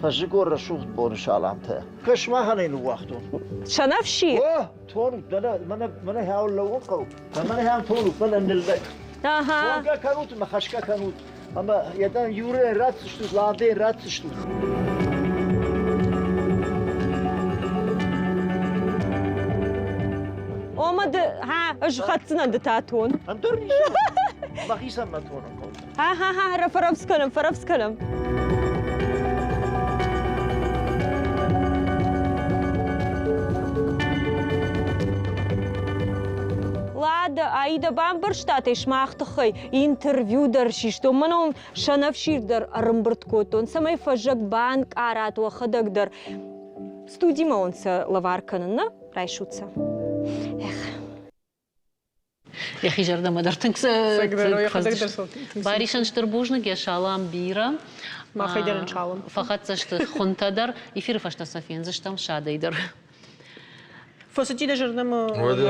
Фӕззыгон рӕсугъд боны саламтӕ. Кӕс махӕн ныууагътон. Сӕнӕфсир? О, тонут, мӕнӕ, мӕнӕ, мӕнӕ хӕуыл лӕууын хъӕуы. Мӕнӕ хӕм тонут, мӕнӕ ныллӕг. Ага. Тонгӕ кӕнут ӕмӕ хӕсгӕ кӕнут. Ӕмӕ йӕ дӕн Юрӕйӕн ратдзыстут, Ладӕйӕн ратдзыстут. Ома ды, ха, ӕз хӕцдзынӕн ды та тон. Ӕндӕр ницы. Мӕхицӕн мӕ тонын хъӕуы. Ха-ха-ха, фӕрӕвдз кӕнӕм, фӕрӕвдз кӕнӕм. Лада, Аида, бамбӕрстат ӕй сымах тыххӕй интервью дӕр систон, мӕнӕ уын сӕнӕфсир дӕр ӕрӕмбырд кодтон, цӕмӕй фӕззӕг банкъарат уӕхӕдӕг дӕр. Студимӕ уын сӕ лӕвар кӕнын, нӕ? Райсут сӕ. Эх. Йӕхи зӕрдӕмӕ дӕр тынг Барисӕн стыр бузныг, йӕ салам бирӕ. Махӕй дӕр ын салам. Фӕхӕццӕ сты хуынтӕ дӕр. Эфиры фӕстӕ сӕ фендзыстӕм садӕй дӕр. Фӕцыди дӕ зӕрдӕмӕ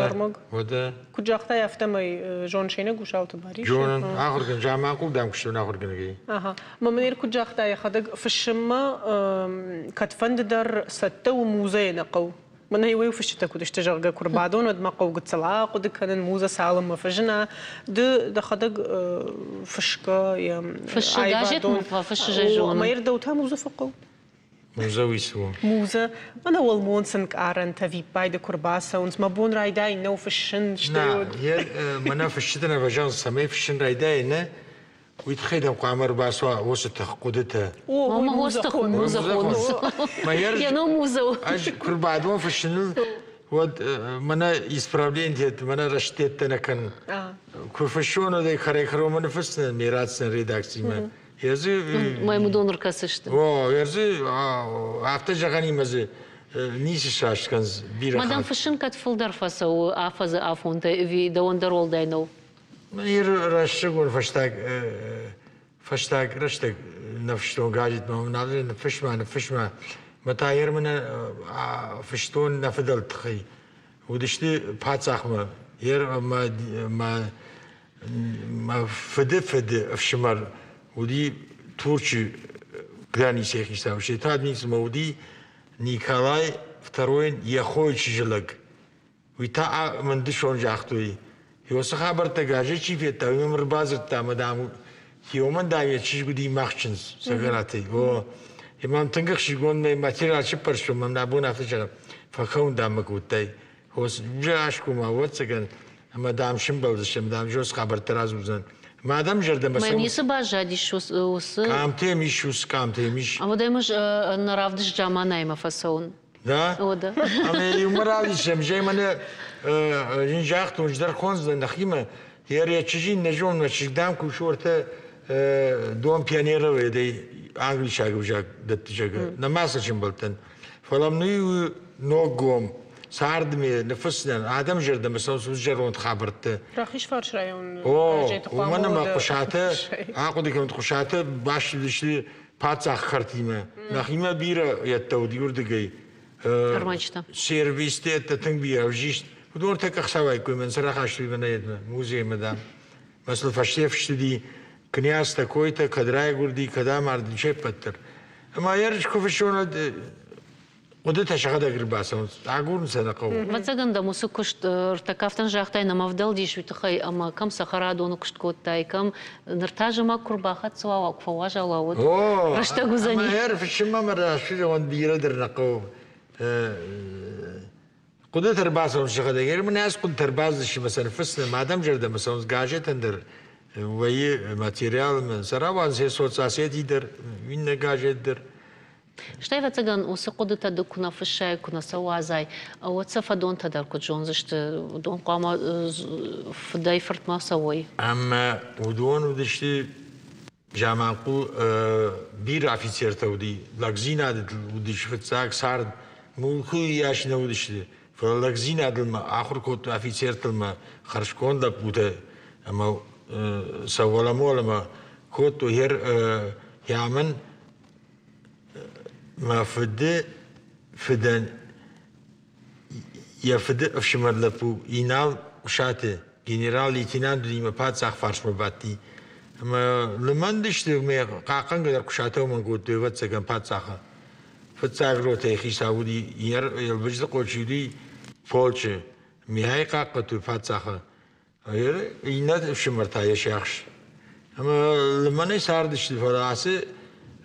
ӕрмӕг? Уӕдӕ. Куыд загътай, афтӕмӕй зонсенӕг Гусалты Барис. Зонын, ахуыргӕнӕг, Заманхъул дӕм куыстон ахуыргӕнӕгӕй. Ага. Мӕ мын куыд загъта, йӕхӕдӕг фыссынмӕ кӕдфӕнды дӕр цӕттӕ у музейы нӕ хъӕу. Мӕнӕ иуӕй фысджытӕ куыд сты, зӕгъгӕ, куы рбадон, уӕд мӕ хъӕу гыццыл ахъуыды кӕнын, музӕ цалынмӕ фӕзына. Ды дӕхӕдӕг фысгӕ йӕ Фыссы газет фыссы зоны. Ӕмӕ дӕу та музӕ фӕхъӕуы? Музӕ уый цы у? Музӕ, мӕнӕ уӕлмон сын къарӕнтӕ виппайды куы рбацӕуынц, мӕ бон райдайын нӕу фыссын, стӕй Нӕ, мӕнӕ фысджытӕ нӕ фӕзӕгъынц, цӕмӕй фыссын райдайын, нӕ, уый тыххӕй дӕм хъуамӕ ӕрбацуа уыцы тых хъуыдытӕ. О, уый музӕ музӕ хоныс. Йӕ ном музӕ у. Ӕз куы рбадон фыссыныл, уӕд мӕнӕ исправление мӕнӕ рӕстдеттӕ нӕ кӕнын. Куы фыссон, уӕд ӕй кӕрӕй-кӕронмӕ ныффысдзынӕн ме ратдзынӕн редакцимӕ. Ерзы Мӕм уыдон ӕркӕсысты. О, ерзы афтӕ зӕгъӕнимӕ дзы ницы сраст кӕнынц бирӕ Мадам фыссын кӕд фылдӕр фӕцӕуы афӕдзы афонтӕ ӕви дӕуӕн дӕр уӕлдай нӕу? Ир рӕстӕгон фӕстаг фӕстаг рӕстӕг ныфстон газетмӕ нал ныффысма ныффысма мӕ та ермӕ фыстон нӕ фыдӕлты тыххӕй уыдысты паддзахмӕ ер мӕ мӕ мӕ фыды фыды ӕфсымӕр уыди Турчы границӕйы хицау Сетадницмӕ уыди Николай Второйӕн йӕ хойы чызджы лӕг Уый та мын дысон загътой, уыцы хабӕрттӕ газет чи федта, уый мӕм ӕрбадзырдта ӕмӕ, дам, Хиомӕн дам йӕ чызг уыди мах чындз Цӕгӕратӕй. О, мӕм тынг ӕхсызгон мӕ материал сыппӕрстон, мӕм нӕ бон афтӕ зӕгъын, фӕкӕуын дам мӕ кодтай. Уже аскума, ӕвӕццӕгӕн, ӕмӕ дам сымбӕлдзыстӕм, дам зос хабӕрттӕ радзурдзӕн. Мӕ адӕм зӕрдӕмӕ Мӕ ницы баззадис уыцы... Къамтӕм ис, уыцы къамтӕм ис. Ӕмӕ дӕм ӕз нӕ равдыст заманаймӕ фӕцӕуын. Да? О, да. Ӕмӕ иумӕ равдисӕм, зӕй мӕнӕ йын загътон, здӕр хондзынӕ нӕхимӕ, йӕ йӕ чызджы нӕ зонын, чызг дам кусы уӕртӕ дом пионеровой англисаг ӕвзаг дӕтты зӕгъы. Нӕма сӕ сӕмбӕлдтӕн. Фӕлӕ мын ноггом цардмӕ ныффыссынӕн адӕм зӕрдӕмӕ цӕуынц зӕронд хабӕртты. Рахизфарс район О, уымӕн ӕмӕ Хъуысатӕ, ахъуыды кӕнут, Хъуысатӕ баст уыдысты паддзах кӕртимӕ. Нӕхимӕ бирӕ йедтӕ уыди уырдыгӕй. Ӕрмӕджытӕ. Сервистӕ йедтӕ тынг бирӕ ӕвзист. Уыдон тӕккӕ ӕхсӕвӕйккой мӕн сӕ рахастой мӕнӕ йедмӕ, музеймӕ, дам. Мӕ сыл фӕсте фыстыди князтӕ, койтӕ, кӕд райгуырди, кӕд амарди, се ппӕт дӕр. Ӕмӕ ерыс куы фыссон, уӕд хъуыдытӕ сӕхӕдӕг ӕрбацӕуынц, агурын сӕ нӕ хъӕуы. Ӕвӕццӕгӕн дӕм уыцы куыст ӕртӕкафтӕн загътай, нӕ мӕ ӕвдӕлдис уый тыххӕй, ӕмӕ кӕм цӕхӕрадоны куыст кодтай, кӕм ныр та зымӕг куы рбахӕццӕ уа, куы фӕуазал уа, уӕд рӕстӕг уыдзӕни. Ӕмӕ ӕрфыссынмӕ мӕ рӕсугъд бирӕ дӕр нӕ хъӕуы. Хъуыдытӕ ӕрбацӕуынц сӕхӕдӕг. Мын ӕз хъуыдытӕ ӕрбацыдысты мӕ сӕ ныффыссынӕн, мӕ адӕм зӕрдӕмӕ цӕуынц газетӕн дӕр вӕййы материал, сӕ рауадзынц йӕ соцсети дӕр, иннӕ газет дӕр. Стӕй, ӕвӕццӕгӕн, уыцы хъуыдытӕ ды куы нӕ фыссай, куы нӕ сӕ уадзай, уӕд сӕ фӕдонтӕ дӕр куыд зондзысты, уыдон хъуамӕ фыдӕй фыртмӕ цӕуой. Ӕмӕ уыдон уыдысты Заманхъул бирӕ афицертӕ уыди, лӕгдзинады уыдис фыццаг цард, мулкы йас нӕ уыдысты, фӕлӕ лӕгдзинадыл ма ахуыр кодтой афицертыл ма хӕрзконд лӕппутӕ ӕмӕ сӕ уӕлӕмӕ кодтой. Хиамӕн мӕ фыды фыдӕн Йӕ фыды ӕфсымӕр лӕппу Инал Хъуысаты генерал-лейтенант уыди паддзах фарсмӕ бадти. Ӕмӕ лымӕн сты ӕмӕ хъахъхъӕнгӕ дӕр Хъуысатӕ уымӕн кодтой, ӕвӕццӕгӕн, паддзахы. Фыццаг ротӕйы хицау уыди Елбыздыхъо чи уыди полчъы. Михай хъахъхъӕдтой паддзахы. Иннӕ ӕфсымӕр та йӕ сиахс. Ӕмӕ лымӕнӕй цардысты, фӕлӕ ацы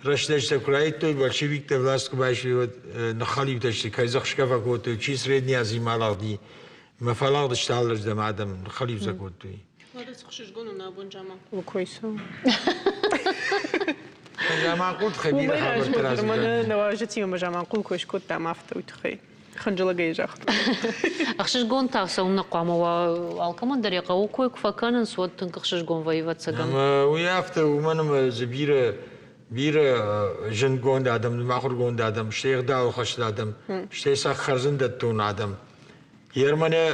рӕстӕджытӕ куы райдыдтой, большевиктӕ власть куы байстой, уӕд ныххӕлиутӕ сты, кӕй дзых фӕкодтой, чи Средний Азимӕ алыгъди, ӕмӕ фӕлыгъдысты алырдӕм адӕм, ныххӕлиу сӕ кодтой. Уӕдӕ цы хсызгон у нӕ абон Заманхъулы кой цӕуы. Заманхъул тыххӕй бирӕ хабӕрттӕ радзырдта. Нӕ уазджытимӕ Заманхъул кой скодтам, афтӕ уый тыххӕй. Хынджылӕгӕй загъта. Ӕхсызгон та цӕуылнӕ хъуамӕ уа? Алкӕмӕн дӕр йӕ хъӕуы кой куы фӕкӕнынц, уӕд тынг ӕхсызгон вӕййы, ӕвӕццӕгӕн. Ӕмӕ уый афтӕ, уымӕн ӕмӕ дзы бирӕ бирӕ зындгонд адӕм, ахуыргонд адӕм, стӕй ӕгъдауылхӕст адӕм, стӕй сӕ хӕрзындӕттон адӕм. Ермӕнӕ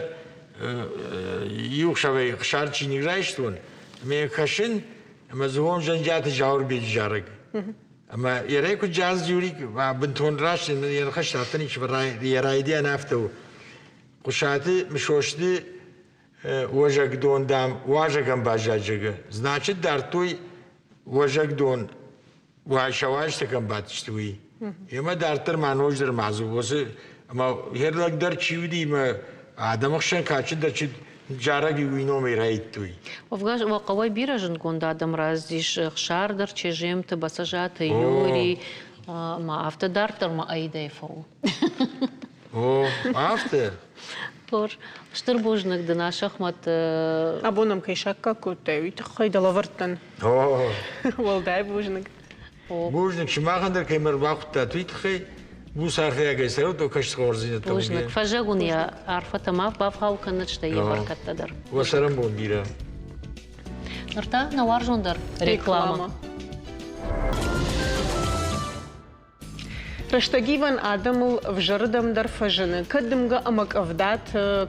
иу хсӕвӕй хсар чиныг райстон, ӕмӕ кӕсын, ӕмӕ дзы уым Зӕнджиаты Зауырбеджы зарӕг. Ӕмӕ Ерӕй куыд джаз Юрик бынтон раст йӕ ныхӕстӕ афтӕ ничи йӕ райдиан афтӕ у. Хъуысаты Мысосты уазӕгдон, дам, уазӕгӕн баззад, зӕгъы. Значит, дардтой уазӕгдон, сӕ уазджытӕ кӕм бадтысты, уый. Ӕмӕ дарддӕр ма ноджыдӕр ма дзы уыцы ӕмӕ йе лӕг дӕр чи уыди ӕмӕ адӕмы хсӕн кадджындӕр чи зарӕг уый номӕй райдтой. Уӕвгӕ уӕ хъӕуӕй бирӕ зындгонд адӕм раздис Ӕхсар дӕр, Чежемты, Бӕцӕзаты, Юрий, ма афтӕ дарддӕр ма аидӕй фӕуы. О, афтӕ? Хорз. Стыр бузныг дын, Асӕхмӕт. Абон ӕм кӕй саккаг кодтай, уый тыххӕй дӕ лӕвӕрдтӕн. Уӕлдай бузныг. Бузныг, сымахӕн дӕр кӕй ме рбахуыдтат, уый тыххӕй буц арфӕйагӕй цӕрут, о кӕст хорздзинӕдтӕ. Бузныг. Фӕзӕгъун йӕ арфӕтӕ ма бавгъау кӕнӕд, стӕй йӕ бӕркӕдтӕ дӕр. Уӕ цӕрӕнбон бирӕ. Ныр та нӕ уарзондӕр реклама. Рӕстӕгивӕн адӕмыл ӕвзӕрырдӕм дӕр фӕзыны, кӕд дымгӕ ӕмӕ къӕвдат,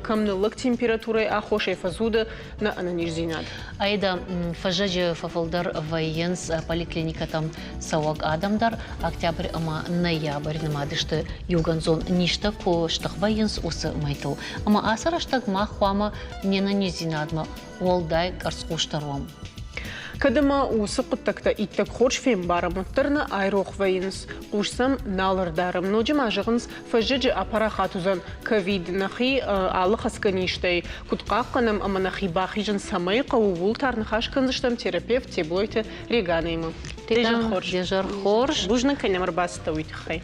кӕм ныллӕг температурӕйы аххосӕй фӕцуды нӕ ӕнӕниздзинад. Аида, фӕззӕджы фӕфылдӕр вӕййынц поликлиникӕтӕм цӕуӕг адӕм дӕр. Октябрь ӕмӕ ноябрь нымад сты иугӕндзон низтӕ куы стых вӕййынц, уыцы мӕйтыл. Ӕмӕ ацы рӕстӕг мах хъуамӕ не нӕниздзинадмӕ уӕлдай къӕрцхъусдӕр уӕм. Кӕд ӕмӕ уыцы хъуыддӕгтӕ иттӕг хорз фембарӕм, уӕддӕр нӕ айрох вӕййынц, хъус сӕм нал ӕрдарӕм. Ноджы ма зӕгъынц, фӕззӕджы апарахат уыдзӕн ковид, нӕхи алы хӕцгӕ низтӕй куыд хъахъхъӕнӕм ӕмӕ нӕхи бахизын цӕмӕй хъӕуы, ууыл та ныхас кӕндзыстӕм терапевт Теблойты Реганаимӕ. Дезӕр хорз. Дезӕр хорз. Бузныг кӕнӕм ӕрбацыдтӕ уый тыххӕй.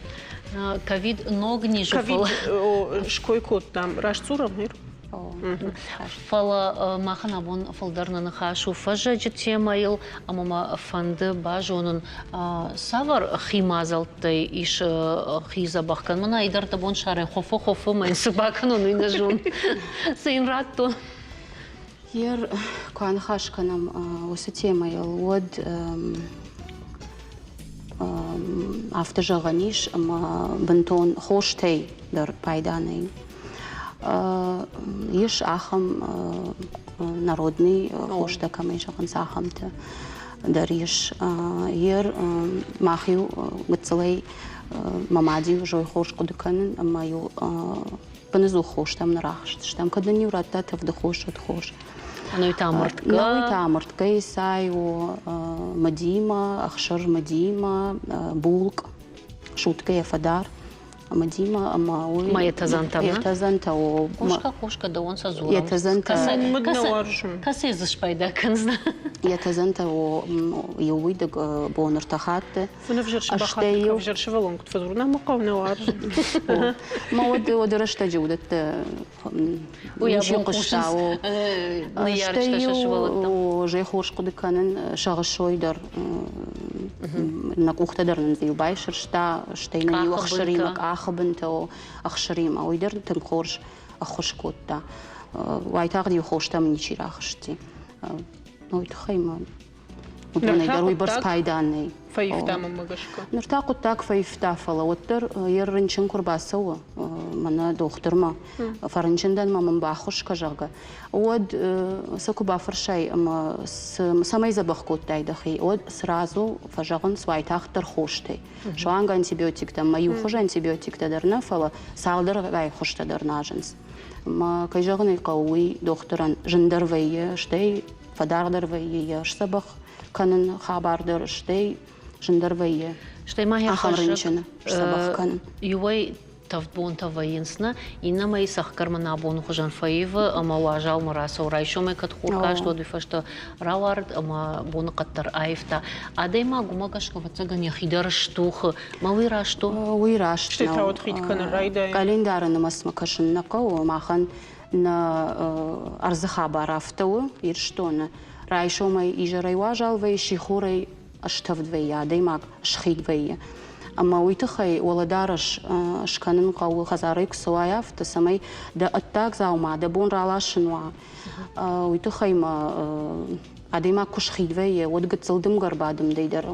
Ковид ног низ у. Ковид ской кодтам. Раст дзурӕм, Ир? Фӕлӕ махӕн абон фылдӕр нӕ ныхас у фӕззӕджы темӕйыл, ӕмӕ мӕ фӕнды базонын, цавӕр хи мадзӕлттӕй ис хи дзӕбӕх кӕнын. Мӕнӕ ай дӕр дӕ бон сарӕй хофы-хофы мӕ йын цы бакӕнон, уый нӕ зонын. Цы йын радтон? Ер куы аныхас кӕнӕм уыцы темӕйыл, уӕд афтӕ зӕгъӕн ис, ӕмӕ бынтон хостӕй дӕр пайда нӕй. Ис ахӕм народный хостӕ, кӕмӕй зӕгъынц, ахӕмтӕ дӕр ис. Ер мах-иу гыццылӕй мӕ мад-иу зой хорз хъуыды кӕнын ӕмӕ-иу быныдзух хостӕм нӕ рахызтыстӕм. Кӕд нын-иу радта тӕвды хос, уӕд хорз. Науи та мыртгӕ? Науи та мыртгӕйы цай у мыдимӕ, ӕхсыр мыдимӕ, булкъ, суткӕйӕ фӕдар мыдимӕ ӕмӕ уый... Ма йӕ тӕдзӕнтӕ? Йӕ тӕдзӕнтӕ у... Хъусгӕ, хъусгӕ, дӕуӕн сӕ дзурӕм. Йӕ тӕдзӕнтӕ... Кӕцӕй дзы спайда кӕндзынӕ? Йӕ тӕдзӕнтӕ у иу уидыг бон ӕртӕ хатты. Ӕвзӕр сывӕллон куыд фӕдзуры, мӕ хъӕу нӕ уарзы. Мӕ уӕд уӕды рӕстӕджы уыдӕттӕ ничи хъуыста. Стӕй-иу зӕй хорз хъуыды кӕнын сӕгъысой дӕр нӕ къухтӕ дӕр нын иу байсӕрста, стӕй нын иу ӕхсыримӕ къахы бынтӕ ӕхсыримӕ, уый дӕр тынг хорз ӕххуыс кодта. Уайтагъд-иу хостӕм ничи рахызти. Уый тыххӕй ма Уыдонӕй дӕр уыйбӕрц пайда нӕй. Фӕивта мӕнмӕ гӕсгӕ. Ныр та хъуыддаг фӕивта, фӕлӕ уӕддӕр йӕ рынчын куы рбацӕуы мӕнӕ дохтырмӕ, фӕрынчын дӕн мӕ мын баххуыс кӕ, зӕгъгӕ, уӕд сӕ куы бафӕрсай ӕмӕ цӕмӕй дзӕбӕх кодтай дӕхи, уӕд сразу фӕзӕгъынц уайтагъддӕр хостӕй. Суанг антибиотиктӕ ӕмӕ иу хуызы антибиотиктӕ дӕр нӕ, фӕлӕ цалдӕргай хуызтӕ дӕр назынц. Ӕмӕ, кӕй зӕгъын ӕй хъӕуы, уый дохтырӕн зындӕр вӕййы, стӕй фӕдаргъдӕр вӕййы йӕ сдзӕбӕх кӕнын хабар дӕр, стӕй зындӕр вӕййы Стӕй ма ахӕм рынчыны сдзӕбӕх кӕнын. Иуӕй тӕвд бонтӕ вӕййынц нӕ, иннӕмӕй цӕхгӕрмӕ нӕ абоны хуызӕн фӕивы ӕмӕ уазалмӕ рацӕуы. Райсомӕй кӕд хур каст, уӕд уый фӕстӕ рауарыд ӕмӕ боныхъӕд дӕр аивта. Адӕймаг уымӕ гӕсгӕ, ӕвӕццӕгӕн, йӕхи дӕр стухы. Мӕ уый раст у? Уый раст Стӕй та уӕд хид кӕнын райдайы. Къӕлиндары нымӕцмӕ кӕсын нӕ хъӕуы. Махӕн нӕ ӕрдзы хабар афтӕ у Ирыстоны. Райсомӕй изӕрӕй уазал вӕййы, сихорӕй стӕвд вӕййы, адӕймаг схид вӕййы. Ӕмӕ уый тыххӕй уӕлӕдарӕс скӕнын хъӕуы хӕдзарӕй куы цӕуай афтӕ, цӕмӕй дӕ ӕддаг дзаума дӕ бон раласын уа. Уый тыххӕй ма адӕймаг куы схид вӕййы, уӕд гыццыл дымгӕ ӕрбадымдӕй дӕр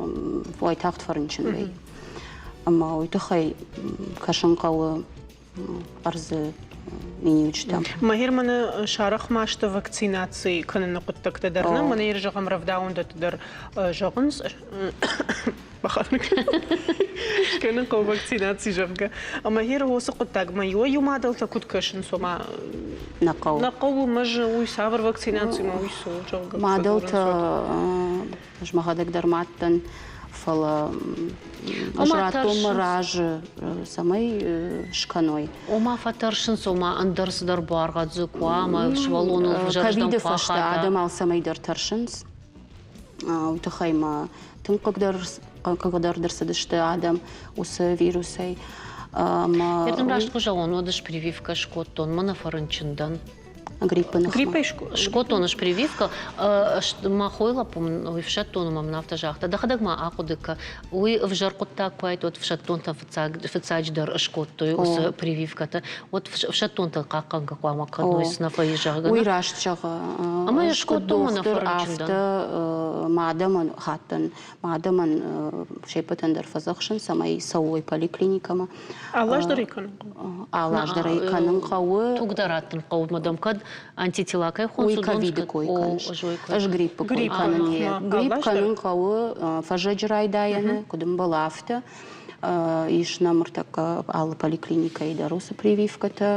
уайтагъд фӕрынчын вӕййы. Ӕмӕ уый тыххӕй кӕсын хъӕуы ӕрдзы миниуджытӕм. Мӕ мӕнӕ сарӕх ма сты вакцинаци кӕныны хъуыддӕгтӕ дӕр. Нӕ мӕнӕ зӕгъӕм рӕвдауӕндӕтты дӕр зӕгъынц, скӕнын хъӕуы вакцинаци, зӕгъгӕ. Ӕмӕ гъер уыцы хъуыддагмӕ иуӕй-иу мадӕлтӕ куыд кӕсынц, ома нӕ хъӕуы. Нӕ хъӕуы, мӕ уый цавӕр вакцинаци, ма уый цы у, зӕгъгӕ. Мадӕлтӕ Ӕз мӕхӕдӕг дӕр мад дӕн, фӕлӕ ӕз радтон мӕ разы, цӕмӕй скӕной. Ома фӕтӕрсынц, ома ӕндӕр цыдӕр буаргъӕд дзы куы уа ӕмӕ сывӕллоныл ӕвзӕрстӕм Ковиды фӕстӕ адӕм алцӕмӕй дӕр тӕрсынц. Уый тыххӕй ма тынг хъыгдӕр ӕрцыдысты адӕм уыцы вирусӕй. Ӕмӕ раст куы зӕгъон, уӕд ӕз прививкӕ скодтон, мӕнӕ фӕрынчын дӕн. Гриппы ныхмӕ. Гриппӕй скодтон ӕз прививкӕ. Мӕ хойы лӕппу мын уый ӕфсӕддон ӕмӕ мын афтӕ загъта, дӕхӕдӕг ма ахъуыды кӕ, уый ӕвзӕр хъуыддаг куы уаид, уӕд ӕфсӕддонтӕ фыццаджыдӕр скодтой уыцы прививкӕтӕ. Уӕд ӕфсӕддонтӕ хъахъхъӕнгӕ хъуамӕ кӕной, цы нӕ фӕййы, зӕгъгӕ. Уый раст зӕгъы. Ӕмӕ йӕ скодтон мӕ нӕ фӕрынчын дӕн. Афтӕ мӕ адӕмӕн хаттӕн, мӕ адӕмӕн се ппӕтӕн дӕр фӕдзӕхсын, цӕмӕй цӕуой поликлиникӕмӕ. Алы аз дӕр ӕй кӕнын хъӕуы? Алы аз дӕр ӕй кӕнын хъӕуы. Туг дӕр раттын хъӕуы, мадам, кӕд антитела кӕй хонынц, Уый ковиды кой кӕныс. Ӕз гриппы кой кӕнын. Грипп кӕнын хъӕуы фӕззӕджы райдайӕны, куыд ӕмбӕлы, афтӕ. Ис нӕм ӕртӕккӕ алы поликлиникӕйы дӕр уыцы прививкӕтӕ,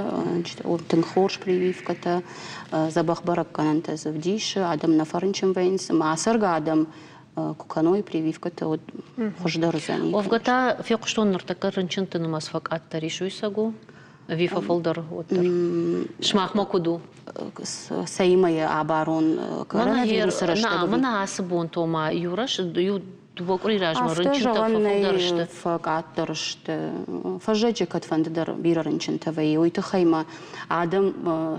тынг хорз прививкӕтӕ, дзӕбӕх бӕрӕггӕнӕнтӕ дзы вдисы, адӕм нӕ фӕрынчын вӕййынц ӕмӕ ацӕргӕ адӕм куы кӕной прививкӕтӕ, уӕд хуыздӕр уыдзӕни. Уӕвгӕ та фехъуыстон ныртӕккӕ рынчынты нымӕц фӕкъаддӕр ис, уый цӕг у? Ӕви фӕфылдӕр уӕддӕр? Сымахмӕ куыд у? Цӕимӕ йӕ абарон коронавирусы рӕстӕг? Мӕнӕ ацы бонты ома иу иу дыууӕ къуыри размӕ рынчынтӕ фӕфылдӕр сты. Фӕкъаддӕр сты. Фӕззӕджы кӕдфӕнды дӕр бирӕ рынчынтӕ вӕййы. Уый тыххӕй ма адӕм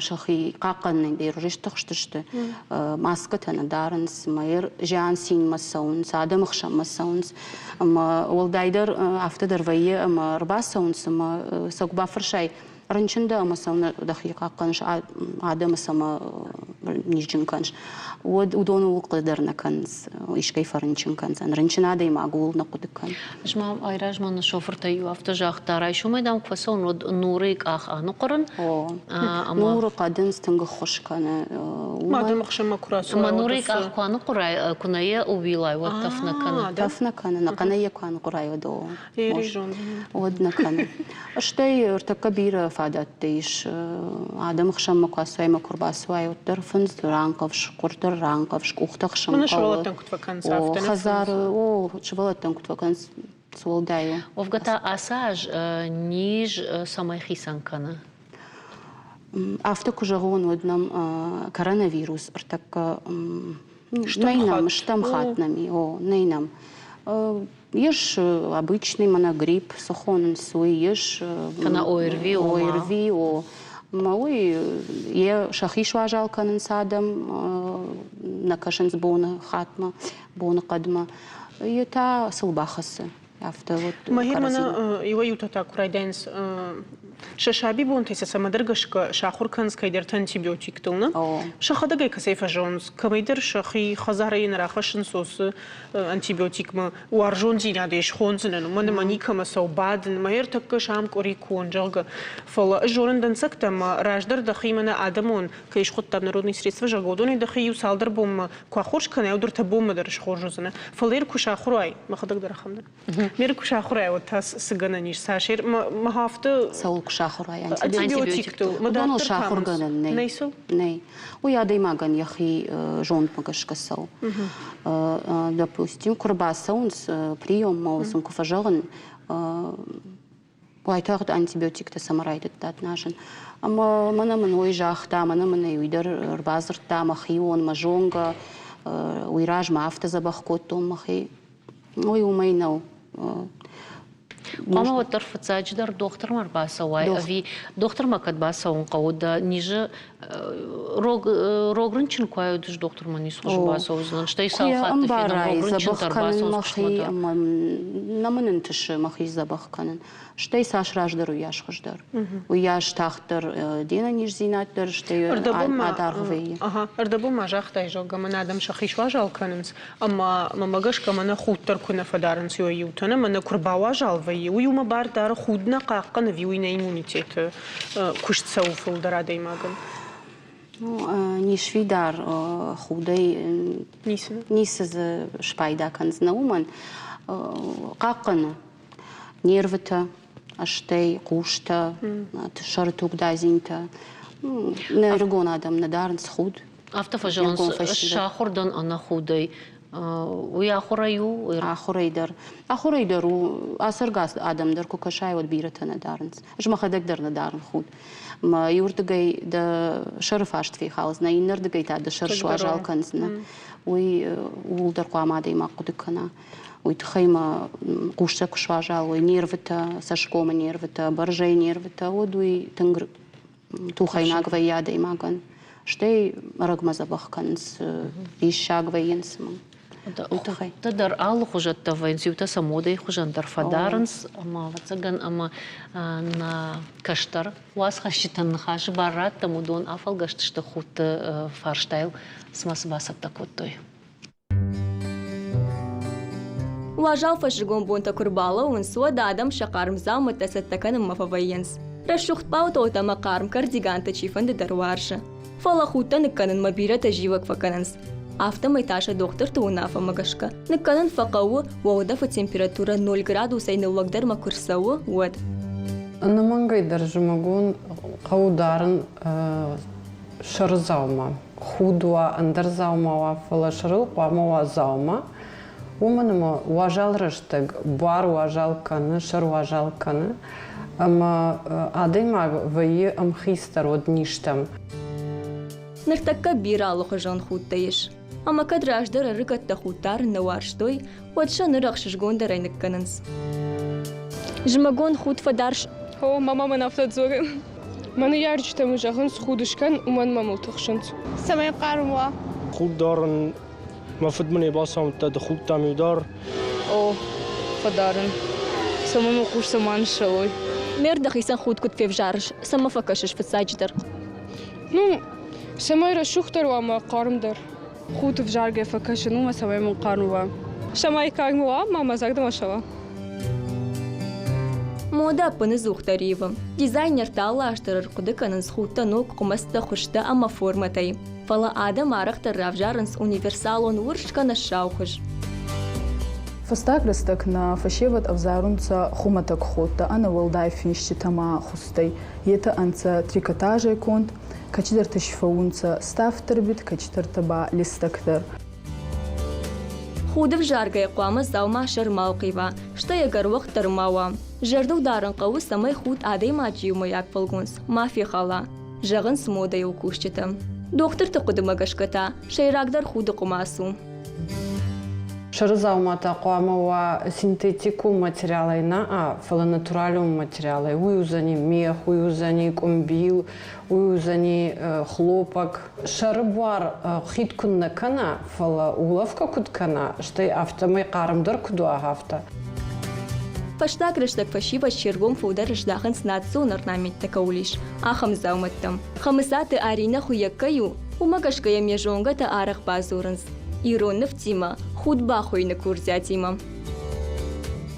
сӕхи хъахъхъӕнынӕй дӕр стыхстысты. Маскӕтӕ нӕ дарынц, ӕмӕ зиан цинмӕ цӕуынц, адӕмы хсӕнмӕ цӕуынц. Ӕмӕ уӕлдайдӕр афтӕ дӕр вӕййы, ӕмӕ ӕрбацӕуынц ӕмӕ сӕ куы бафӕрсай, рынчын дӕ ӕмӕ сӕм дӕхи хъахъхъӕныс, адӕмы цӕмӕ низджын кӕныс, уӕд уыдон ууыл хъуыды дӕр нӕ кӕнынц, искӕй фӕрынчын кӕндзӕн. Рынчын адӕймаг ууыл нӕ хъуыды кӕны. Ӕз ма айразмӕ нӕ шофыртӕй иу афтӕ загъта, райсомӕй дам куы фӕцӕуын, уӕд нурыйы къах аныхъуырын. Нуры хъӕдындз тынг ӕххуыс кӕны. Адӕмы хсӕнмӕ куы рацӕуа. Ӕмӕ нурыйы къах куы аныхъуырай, куы нӕ йӕ ӕууилай, уӕд тӕф нӕ кӕны. Тӕф нӕ кӕны, нӕхъӕнӕй йӕ куы аныхъуырай, уӕд о. Уӕд нӕ кӕны. Стӕй ӕртӕккӕ бирӕ фадӕттӕ ис. Адӕмы хсӕнмӕ куы ацуай ӕмӕ куы рбацуай, уӕддӕр фындз ранхъӕвс, хъуыр дӕр ранхъӕвс, къухтӕ хсын хъӕуы. Сывӕллӕттӕн куыд фӕкӕнынц, афтӕ? Хӕдзары, о, сывӕллӕттӕн куыд фӕкӕнынц, цы уӕлдай у. Уӕвгӕ та ацы аз низ цӕмӕй хицӕн кӕны? Афтӕ куы зӕгъон, уӕд нӕм коронавирус ӕртӕккӕ нӕй нӕм, стӕм хатт нӕм и, о, нӕй нӕм. Ес обычный мӕнӕ грипп, цы хонынц, уый ес. Кӕнӕ ОРВИ, ОРВИ, о. Ӕмӕ уый йӕ сӕхи суазал кӕнынц адӕм, нӕ кӕсынц боны хатмӕ, боныхъӕдмӕ. Йе та сыл бахӕцы. Афтӕ вот. Махир мӕнӕ иуӕй-иутӕ та куы райдайынц сӕ сабибонтӕй сӕ цӕмӕдӕр гӕсгӕ сахуыр кӕнынц кӕйдӕрты антибиотиктыл, нӕ? Сӕхӕдӕг ӕй кӕцӕй фӕзӕгъынц, кӕмӕйдӕр сӕхи хӕдзарӕй нӕ рахӕссынц уыцы антибиотикмӕ уарзондзинадӕй схондзынӕн, уымӕн ӕмӕ никӕмӕ цӕуы бадын, мӕ ӕртӕккӕ сӕм къуыри кон, зӕгъгӕ. Фӕлӕ ӕз зонын дӕнцӕгтӕ ӕмӕ раздӕр дӕхи мӕнӕ адӕмон, кӕй схуыдтам народные средства, зӕгъгӕ, уыдонӕй дӕхи иу цалдӕр бонмӕ куы ахорз кӕнай, уӕд ӕртӕ бонмӕ дӕр схорз уыдзынӕ. Фӕлӕ ир куы сахуыр уай, мӕхӕдӕг дӕр ахӕм дӕн. Мир куы сахуыр уай, уӕд та цы гӕнӕн ис? Цас мӕ афтӕ Цӕуыл куы сахуыр уай антибиотиктыл? Уыдоныл сахуыргӕнӕн нӕй. Нӕй сыл? Нӕй. Уый адӕймагӕн йӕхи зондмӕ гӕсгӕ цӕуы. Допустим, куы рбацӕуынц приеммӕ, сын куы фӕзӕгъын, уайтагъд антибиотиктӕ цӕмӕ райдыдтат назын. Ӕмӕ мӕнӕ мын уый загъта, мӕнӕ мын ӕй уый дӕр ӕрбадзырдта мӕ хион, мӕ зонгӕ, уый размӕ афтӕ дзӕбӕх кодтон мӕхи. Уый уымӕй нӕу. Хъуамӕ уӕддӕр фыццаджыдӕр дохтырмӕ ӕрбацӕуай ӕви дохтырмӕ кӕд бацӕуын хъӕуы дӕ низы рог рог рынчын куы уай, уӕд дохтырмӕ ницы хуызы бацӕудзынӕн, стӕй цал хатты фенӕм рог рынчынтӕ ӕрбацӕуынц куыстмӕ дӕр. Ӕмӕ нӕ мын ӕнтысы мӕхи дзӕбӕх кӕнын. Стӕй цас раздӕр, уыйас хуыздӕр. Уыйас тагъддӕр де нӕниздзинад дӕр, стӕй адаргъ вӕййы. Ӕрдӕбон ма загътай, зӕгъгӕ, мӕнӕ адӕм сӕхи суазал кӕнынц, ӕмӕ мӕмӕ гӕсгӕ мӕнӕ худ дӕр куы нӕ фӕдарынц иуӕй-иутӕн, ӕмӕ нӕ куы рбауазал вӕййы, уый уымӕ бар дары худ нӕ хъахъхъӕны ӕви уый нӕ иммунитеты куыст цӕуы фылдӕр адӕймагӕн? Не сфидар худӕй ницы дзы спайда кӕндзынӕ уымӕн. Хъахъхъӕны нервытӕ, стӕй хъустӕ, сӕры тугдадзинтӕ. Нӕ ӕрыгон адӕм нӕ дарынц худ. Афтӕ фӕзӕгъынц, сахуыр дӕн ӕнӕхудӕй. Уый ахуырӕй у? Ахуырӕй дӕр. Ахуырӕй дӕр у. Ацӕргӕ адӕм дӕр куы кӕсай, уӕд бирӕтӕ нӕ дарынц. Ӕз мӕхӕдӕг дӕр нӕ дарын худ. Мӕ иуырдыгӕй дӕ сӕры фаст фехалдзынӕ, иннӕрдыгӕй та дӕ сӕр суазал кӕндзынӕ. Уый ууыл дӕр хъуамӕ адӕймаг хъуыды кӕна. Уый тыххӕй мӕ хъустӕ куы суазал уой, нервытӕ, цӕсгомы нервытӕ, бӕрзӕйы нервытӕ, уӕд уый тынг тухӕйнаг вӕййы адӕймагӕн. Стӕй ӕрӕгмӕ дзӕбӕх кӕнынц, диссаг вӕййынц уый тыххӕй. дӕр алыхуызӕттӕ вӕййынц, иутӕ сӕ модӕйы хуызӕн дӕр фӕдарынц, ӕмӕ ӕвӕццӕгӕн ӕмӕ нӕ кӕстӕр уацхӕсджытӕн ныхасы бар раттӕм, уыдон афӕлгӕстысты худты фарстайыл, цымӕ цы бацӕттӕ кодтой. Уазал фӕззыгон бонтӕ куы рбалӕууынц, уӕд адӕм сӕ хъарм дзаумӕттӕ цӕттӕ кӕнынмӕ фӕвӕййынц. Рӕсугъд пъалтотӕ ӕмӕ хъарм кардигантӕ чифӕнды дӕр уарзы. Фӕлӕ худтӕ ныккӕнынмӕ бирӕтӕ зивӕг фӕкӕнынц. Афтӕмӕй та сӕ дохтырты уынаффӕмӕ гӕсгӕ ныккӕнын фӕхъӕуы, уӕлдӕфы температурӕ 0 градусӕй ныллӕгдӕрмӕ куы рцӕуы, уӕд. Ӕнӕмӕнгӕй дӕр зымӕгон хъӕуы дарын сӕры дзаума. Худ уа, ӕндӕр дзаума уа, фӕлӕ сӕрыл хъуамӕ уа дзаума. Уымӕн ӕмӕ уазал рӕстӕг буар уазал кӕны, сӕр уазал кӕны, ӕмӕ адӕймаг вӕййы ӕмхицдӕр уӕд низтӕм. Ныртӕккӕ бирӕ алыхуызон худтӕ ис. Ӕмӕ кӕд раздӕр ӕрыгӕттӕ худ дарын нӕ уарзтой, уӕд сӕ ныр ӕхсызгондӕрӕй ныккӕнынц. Зымӕгон худ фӕдарс. О, мама мын афтӕ дзуры. Мӕ ныййарджытӕ мын зӕгъынц, худ скӕн, уымӕн мӕм ыл тыхсынц. Цӕмӕй хъарм уа. Худ дарын Мӕ фыд мын ӕй бацамыдта, ды худтам-иу дар. О, фӕдарын. Цӕмӕн мӕ хъус цӕмӕн ныссӕлой? Мер дӕхицӕн худ куыд февзарыс, цӕмӕ фӕкӕсыс фыццаджыдӕр? Ну, цӕмӕй рӕсугъддӕр уа мӕ хъармдӕр. Худ ӕвзаргӕ фӕкӕсын, уымӕ цӕмӕй мын хъарм уа. Цӕмӕй карм уа, ма мӕ зӕрдӕмӕ цӕуа. Модӕ ӕппыныдзухдӕр ивы. Дизайнертӕ алы аз дӕр ӕрхъуыды кӕнынц худтӕ ног хъуымӕцтӕ, хуызтӕ ӕмӕ формӕтӕй. Фӕлӕ адӕм арӕхдӕр равзарынц универсалон урс кӕнӕ сау хуыз. Фӕстаг рӕстӕг нӕ фӕсевӕд ӕвзарунцӕ хумӕтӕг ходтӕ ӕнӕ уӕлдай финститӕ ма хузтӕй. Етӕ ӕнцӕ трикотажӕй конд, кӕцидӕртӕ си фӕуунцӕ ставддӕр бит, кӕцидӕртӕ ба листӕгдӕр. Худы взаргӕйӕ хъуамӕ дзаума сӕр ма ӕлхъива, стӕй ӕгӕр уӕгъд дӕр ма уа. Зӕрдыл дарын хъӕуы, цӕмӕй худ адӕймаджы иумӕйаг фӕлгонц ма фехала. зӕгъынц модӕйыл кусджытӕ. Дохтырты хъуыдымӕ гӕсгӕ та сӕйрагдӕр худы хъуымац у. Сӕры дзауматӕ хъуамӕ уа синтетикон материалӕй нӕ, фӕлӕ натуралон материалӕй. Уый уыдзӕни мех, уый уыдзӕни къуымбил, уый уыдзӕни хлопок. Сӕры буар хид куыннӕ кӕна, фӕлӕ улӕфгӕ куыд кӕна, стӕй афтӕмӕй хъармдӕр куыд уа, афтӕ. Фӕстаг рӕстӕг фӕсивӕд се ргом фылдӕр здахынц национ орнаменттӕ кӕуыл ис, ахӕм дзаумӕттӕм. Хӕмыцаты Аринӕ хуыйӕг кӕй у, уымӕ гӕсгӕ йӕм йӕ зонгӕтӕ арӕх бадзурынц ирон нывтимӕ, худ бахуыйыны курдиатимӕ.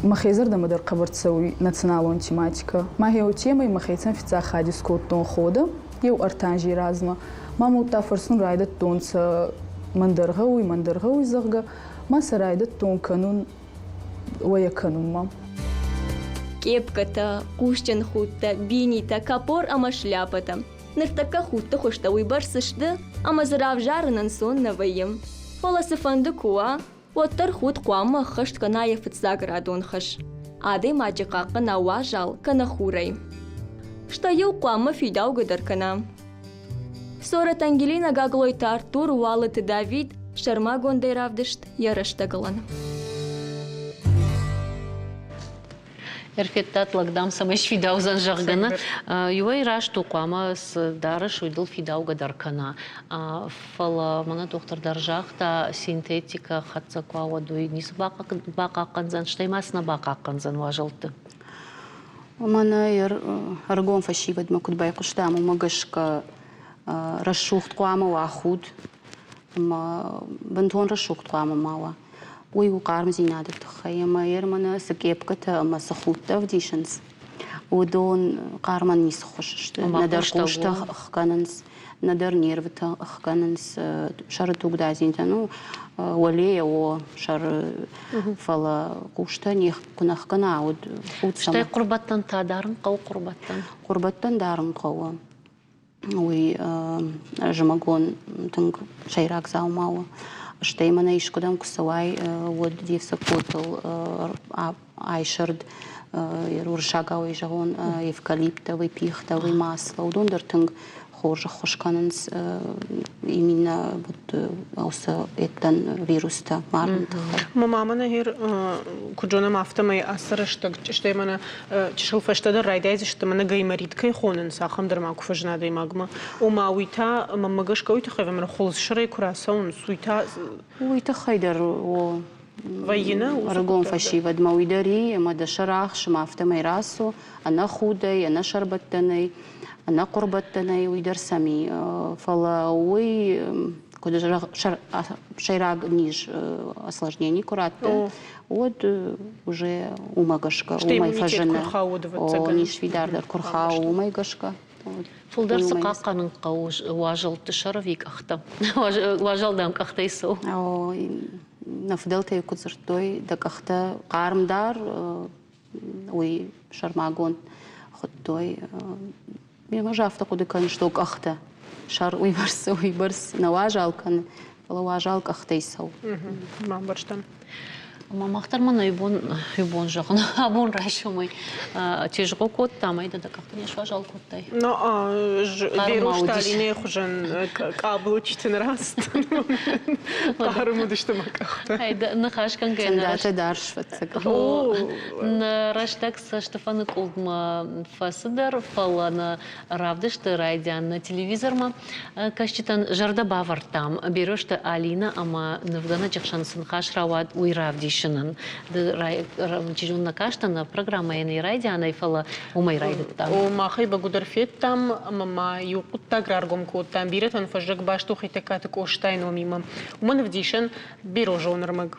Мӕхе зӕрдӕмӕ дӕр хъӕбӕр цӕуй националон тематикӕ. Мӕхе уотемӕй мӕхецӕн фиццаг хатт искодтон ходӕ, еу ӕртӕ анзи размӕ. Ма мудта фӕрсун райдӕдтонцӕ мӕн дӕр гъӕуй, мӕн дӕр гъӕуй, зӕгъгӕ. Ма сӕ райдӕдтон кӕнун уӕйӕ кӕнунмӕ. Къепкӕтӕ, хъусджын худтӕ, бинитӕ, капор ӕмӕ шляпӕтӕ. Ныртӕккӕ худты хуызтӕ уыйбӕрц сты, ӕмӕ дзы равзарын ӕнцон нӕ вӕййы. Фӕлӕ цыфӕнды куы уа, уӕддӕр худ хъуамӕ ӕххӕст кӕна йӕ фыццаградон хӕс. Адӕймаджы хъахъхъӕна уазал кӕнӕ хурӕй. Стӕй-иу хъуамӕ фидаугӕ дӕр кӕна. Сорӕт Ангелина Гаглойты Артур, Уалыты Давид сӕрмагондӕй равдыст йӕ рӕстӕгылӕн. Ӕрфедтат лӕг, дам, цӕмӕй сфидаудзӕн, зӕгъгӕ, нӕ. Иуӕй раст у, хъуамӕ цы дарыс, уый дыл фидаугӕ дӕр кӕна. Фӕлӕ мӕнӕ дохтыр дӕр загъта, синтетикӕ хӕццӕ куы уа, уӕд уый ницы бахъахъхъӕндзӕн, стӕй ма цы нӕ бахъахъхъӕндзӕн уазӕлтты. Уымӕн ӕрыгон фӕсивӕдмӕ куыд байхъуыстам, уымӕ гӕсгӕ рӕсугъд хъуамӕ уа худ ӕмӕ бынтон рӕсугъд хъуамӕ ма уа. Уый у хъармдзинады тыххӕй ӕмӕ мӕнӕ цы къепкӕтӕ ӕмӕ цы худтӕ ӕвдисынц, уыдон хъармӕн ницы ххуыс сты. Нӕдӕр хъустӕ хгӕнынц, нӕдӕр нервытӕ хгӕнынц, сӕры тугдадзинтӕ, ну, уӕлейӕ о, сӕры, фӕлӕ хъустӕ не куы нӕ хгӕна, уӕд худ Стӕй хъуырбӕттӕн та дарын хъӕуы хъуырбӕттӕн? Хъуырбӕттӕн дарын хъӕуы. Уый зымӕгон тынг сӕйраг дзаума у. Стӕй мӕнӕ искуыдӕм куы цӕуай, уӕд де фцӕгготыл айсӕрд уырыссагау зӕгъон, эвкалиптовый, пихтовый масло, уыдон дӕр тынг хорз ӕххуыс кӕнынц именно вот уыцы эттӕн вирустӕ марыны тыххӕй. Мӕ мамӕ нӕхир куыд зонӕм, афтӕмӕй ацы рӕстӕг стӕй мӕнӕ чысыл фӕстӕдӕр райдайдзысты мӕнӕ гайморит кӕй хонынц, ахӕм дӕр ма куы фӕзына адӕймагмӕ. Ома уый та мӕнмӕ гӕсгӕ уый тыххӕй мӕнӕ хуылыдз сӕрӕй куы рацӕуынц, уый та Уый тыххӕй дӕр о вӕййы нӕ ӕрыгон фӕсивӕдмӕ уый дӕр и, ӕмӕ дӕ сӕр ахс ӕмӕ афтӕмӕй рацу, ӕнӕ худӕй, ӕнӕ сӕрбӕттӕнӕй, ӕнӕ хъуырбӕттӕнӕй, уый дӕр сӕм и. Фӕлӕ уый куыд сӕйраг низ осложнение куы радты, уӕд уже уымӕ гӕсгӕ, уымӕй фӕзыны. О, низ фидардӕр куы рхауы, уымӕй гӕсгӕ. Фылдӕр цы хъахъхъӕнын хъӕуы уазӕлтты сӕр ӕви къӕхтӕ? Уазал дӕм къӕхтӕй цӕуы? Нӕ фыдӕлтӕ куыд дзырдтой, дӕ къӕхтӕ хъарм дӕр, уый сӕрмагонд хуыдтой. Ме афтӕ хъуыды кӕнын, что къӕхтӕ сӕр уыйбӕрц уыйбӕрц нӕ уазал кӕны, фӕлӕ уазал къӕхтӕй цӕуы. Бамбӕрстам. Ӕмӕ мах дӕр ма нӕ иу бон зӕгъын, абон райсомӕй тезгъо кодтам, ӕй дӕ къӕхтӕ не суазал кодтай? Ну, Беро Сталины хуызӕн къаблучты раст. Хъарм уыдысты мӕ къӕхтӕ. Ныхас кӕнгӕйӕ Цӕндатӕ дӕр сфӕццӕг. Нӕ рӕстӕг цӕстыфӕныкъуылдмӕ фӕцыдӕр, фӕлӕ нӕ равдысты райдиан нӕ телевизормӕ кӕсджытӕн зӕрдӕ бавӕрдтам Берозты Алинӕ ӕмӕ нывгӕнӕджы хсӕн цы ныхас рауад, уый равдисынӕн. Ды, чи зоны, нӕ кастӕн нӕ программӕйӕн йӕ райдианӕй, фӕлӕ уымӕй райдыдтам. О, махӕй бӕгуыдӕр федтам ӕмӕ ма иу хъуыддаг раргом кодтам. Бирӕтӕн фӕззӕг баст у Хетӕгкаты Къостайы номимӕ. Уымӕн ӕвдисӕн берозон ӕрмӕг.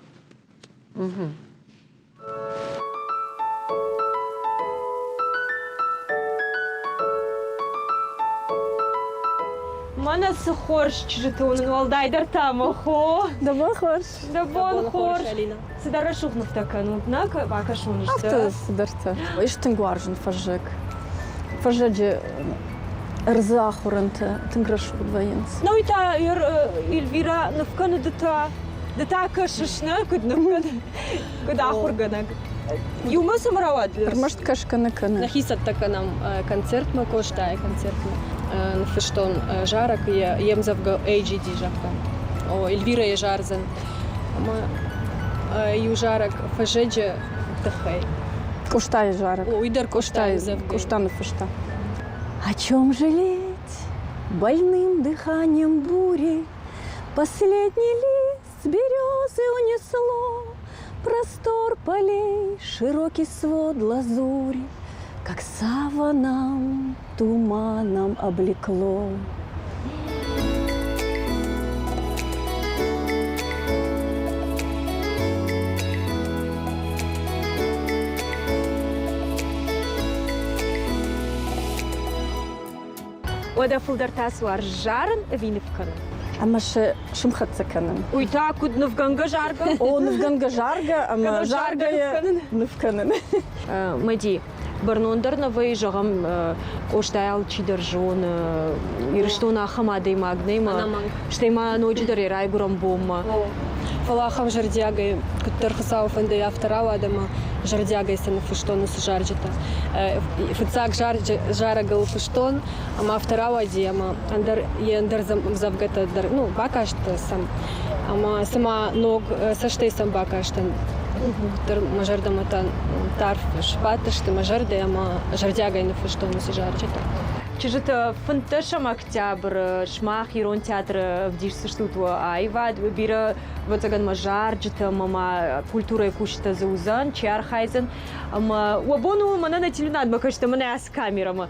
Мӕнӕ цы хорз чызджыты уынын, уӕлдайдӕр та мӕ хо. Дӕ бон хорз. Дӕ бон хорз. Цыдӕр рӕсугъд нывтӕ кӕнут, нӕ бакӕсон исты? Афтӕ цыдӕртӕ. Ис тынг уарзын фӕззӕг. Фӕззӕджы ӕрдзы ахорӕнтӕ тынг рӕсугъд вӕййынц. Ну и та Эльвира ныв кӕны ды та. Ды та кӕсыс, нӕ? Куыд ныв кӕны? Куыд ахуыргӕнӕг. Иумӕ цӕмӕ рауад? Ӕрмӕст кӕсгӕ нӕ кӕны. Нӕхи цӕттӕ кӕнӕм концертмӕ, Къостайы концертмӕ. Ныффыстон зарӕг йе мдзӕвгӕ AGD, зӕгъгӕ. О, Эльвира йӕ зардзӕн. Ӕмӕ иу зарӕг фӕззӕджы тыххӕй. Къостайы зарӕг. О, уый дӕр Къостайы ӕмдзӕвгӕ. Къоста ныффыста. О чем жалеть больным дыханием бури Последний лист березы унесло Простор полей, широкий свод лазури, Как саваном туманом облекло. Уӕдӕ фылдӕр та цы уарзыс зарын ӕви ныв кӕнын? Ӕмӕ сӕ сымхӕццӕ кӕнын. Уый та куыд нывгӕнгӕ заргӕ? О, нывгӕнгӕ заргӕ ӕмӕ заргӕйӕ ныв кӕнын. Мӕди, бӕрнондӕр нӕ вӕййы, зӕгъӕм, Къостайы алчидӕр зоны, Ирыстон ахӕм адӕймаг нӕй ма, стӕй ма ноджыдӕр йӕ райгуырӕн бонмӕ. Фӕлӕ ахӕм зӕрдиагӕй, куыддӕр Хуыцауы фӕндӕй афтӕ рауад ӕмӕ зӕрдиагӕй сӕ ныффыстон уыцы зарджытӕ. Фыццаг зарӕгыл фыстон, ӕмӕ афтӕ рауади, ӕмӕ ӕндӕр йе ӕндӕр ӕмдзӕвгӕтӕ дӕр ну, бакастӕн сӕм. Ӕмӕ цыма ног цӕстӕй сӕм бакастӕн. Куыддӕр мӕ зӕрдӕмӕ та тарф сбадтысты мӕ зӕрдӕ ӕмӕ зӕрдиагӕй ныффыстон уыцы зарджытӕ. Чызджытӕ, 15 октябры сымах Ирон театры ӕвдисдзыстут уӕ аивад. Бирӕ, ӕвӕццӕгӕн, ма зарджытӕ ӕмӕ ма культурӕйы кусджытӕ дзы уыдзӕн, чи архайдзӕн. Ӕмӕ уӕ бон у мӕнӕ нӕ телеуынадмӕ кӕсты, мӕнӕ ацы камерӕмӕ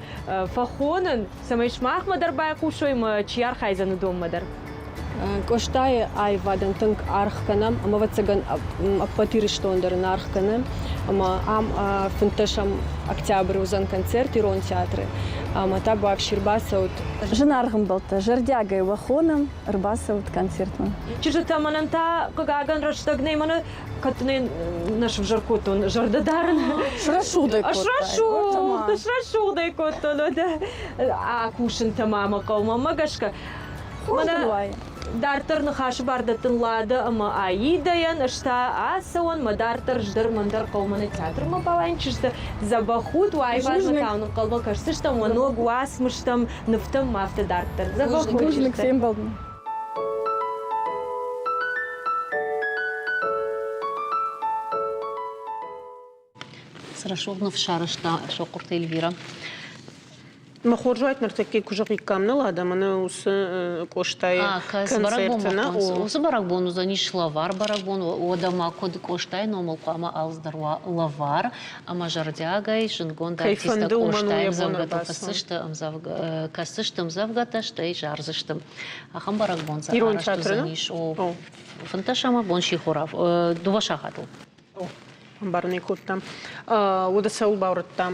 фӕхонын, цӕмӕй сымахмӕ дӕр байхъусой ӕмӕ чи архайдзӕн, уыдонмӕ дӕр. Къостайы аивадӕн тынг аргъ кӕнӕм ӕмӕ, ӕвӕццӕгӕн, ӕппӕт Ирыстон дӕр ын аргъ кӕны. Ӕмӕ ам 15 октябры уыдзӕн концерт Ирон театры ӕмӕ та бафсир бацӕут. Зынаргъ ӕмбӕлттӕ, зӕрдиагӕй уӕ хонӕм, ӕрбацӕут концертмӕ. Чызджытӕ, мӕнӕн та, хъыгагӕн, рӕстӕг нӕй, мӕнӕ кӕд нӕ сывзӕр кодтон зӕрдӕ дарын. Срӕсугъд ӕй кодтай. Срӕсугъд, срӕсугъд ӕй кодтон. Акусынтӕ ма мӕ хъӕумӕ мӕ гӕсгӕ. Мӕнӕ дарддӕр ныхасы бар дӕттын Лада ӕмӕ Аидӕйӕн, ӕз та ацӕуӕн, мӕ дарддӕр ӕз мӕн дӕр хъӕумӕ нӕ театрмӕ бауайын чызджытӕ дзӕбӕх ут, уӕ аивадмӕ та уын ӕнхъӕлмӕ кӕсдзыстӕм, уӕ ног уацмыстӕм, нывтӕм ма афтӕ дарддӕр. Дзӕбӕх ут, Бузныг, фембӕлдмӕ. Цы рӕсугъд ныв сарӕзта Сохъуырты Эльвира. Мӕ хорз уайт ныртӕккӕ куы зӕгъиккам ныл адӕмӕн уыцы Къостайы концерты нӕ? Уыцы бӕрӕгбон уыдзӕнис лӕвар бӕрӕгбон, уӕдӕ ма куыд Къостайы номыл хъуамӕ алцыдӕр уа лӕвар ӕмӕ зӕрдиагӕй зындгонд артисттӕ Къостайы ӕмдзӕвгӕтӕ фыссысты, кӕсдзысты ӕмдзӕвгӕтӕ, стӕй зардзысты. Ахӕм бӕрӕгбон дзы арӕзт уыдзӕнис о 15 бон сихорав дыууӕ сахатыл. Ӕмбарын ӕй кодтам. Уӕдӕ цӕуыл баурӕдтам?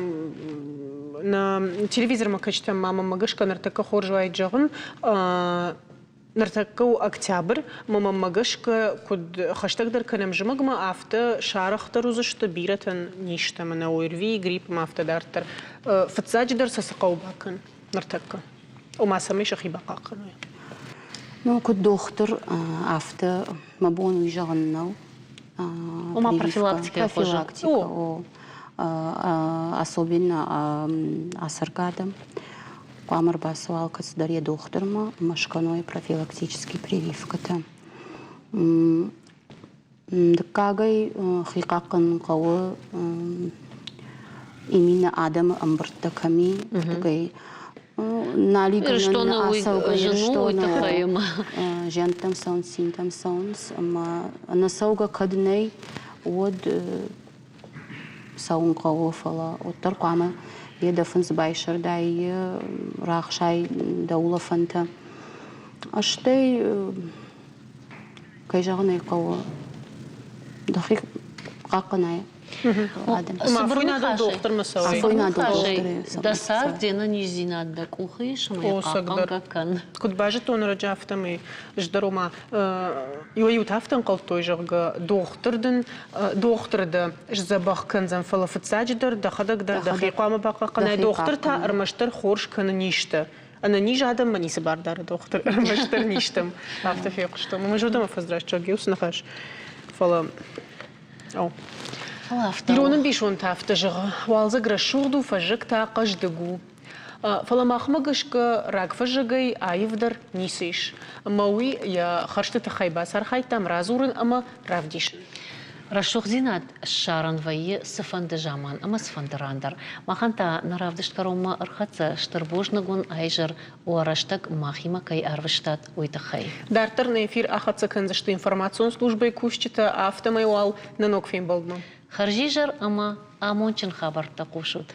Нӕ телевизормӕ кӕсджытӕм ма мӕнмӕ гӕсгӕ ныртӕккӕ хорз уаид зӕгъын, Ныртӕккӕ у октябрь, ӕмӕ мӕнмӕ гӕсгӕ, куыд хӕстӕгдӕр кӕнӕм зымӕгмӕ, афтӕ сарӕхдӕр уыдзысты бирӕтӕн низтӕ, мӕнӕ ОРВИ, грипп ӕмӕ афтӕ дарддӕр. Фыццаджыдӕр сӕ цы хъӕуы бакӕн ныртӕккӕ? Ома, цӕмӕй сӕхи бахъахъхъӕной? Ну, куыд дохтыр, афтӕ мӕ бон уый зӕгъын нӕу. Ома профилактикӕ. Профилактикӕ, о. Особенно ацӕргӕ адӕм. Хъуамӕ ӕрбацӕуа алкӕцыдӕр йӕ дохтырмӕ ӕмӕ скӕной профилактический прививкӕтӕ. Дыккагӕй хи хъахъхъӕнын хъӕуы именно адӕмы ӕмбырдтӕ кӕм и, уырдыгӕй. Нал и гӕнӕн ацӕугӕ Ирыстоны зиӕнттӕм цӕуынц, цинтӕм цӕуынц ӕмӕ ӕнӕцӕугӕ кӕд нӕй, уӕд цӕуын хъӕуы, фӕлӕ уӕддӕр хъуамӕ йе дӕ фындз байсӕрдай, йе рахсай дӕ улӕфӕнтӕ. Стӕй, кӕй зӕгъын ӕй хъӕуы, дӕхи хъахъхъӕнай. Афойнадыл дохтырмӕ цӕуай. Афойнадыл дохтырмӕ Дӕ цард, де нӕниздзинад дӕ къухы ис ӕмӕ йӕ хъахъхъӕнгӕ кӕн. Куыд базыдтон ӕрӕджы, афтӕмӕй ӕз дӕр ома Иуӕй-иутӕ афтӕ ӕнхъӕлдтой, зӕгъгӕ, дохтыр дын дохтыр дӕ сдзӕбӕх кӕндзӕн, фӕлӕ фыццаджыдӕр дӕхӕдӕг дӕр дӕхи хъуамӕ бахъахъхъӕнай. Дохтыр та ӕрмӕстдӕр хорз кӕны низтӕ. Ӕнӕниз адӕммӕ ницы бар дары дохтыр, ӕрмӕстдӕр низтӕм. Афтӕ фехъуыстон. Мӕ зӕрдӕмӕ фӕзрӕстӕг уыцы ныхас. Фӕлӕ о. Ирон ӕмбисонд та афтӕ зӕгъы: уалдзӕг рӕсугъд у, фӕззӕг та хъӕздыг у. Фӕлӕ махмӕ гӕсгӕ рагфӕззӕгӕй аивдӕр ницы ис. Ӕмӕ уый йӕ хӕрзты тыххӕй бацархайдтам радзурын ӕмӕ равдисын. Рӕсугъддзинад ссарӕн вӕййы цыфӕнды заман ӕмӕ цыфӕнды ран дӕр. Махӕн та нӕ равдыст кӕронмӕ ӕрхӕццӕ стыр бузныг уын айзӕр уӕ рӕстӕг махимӕ кӕй ӕрвыстат, уый тыххӕй. Дарддӕр нӕ эфир ахӕццӕ кӕндзысты информацион службӕйы кусджытӕ, афтӕмӕй уал нӕ ног фембӕлдмӕ. Хӕрзизӕр ӕмӕ амондджын хабӕрттӕ хъусут.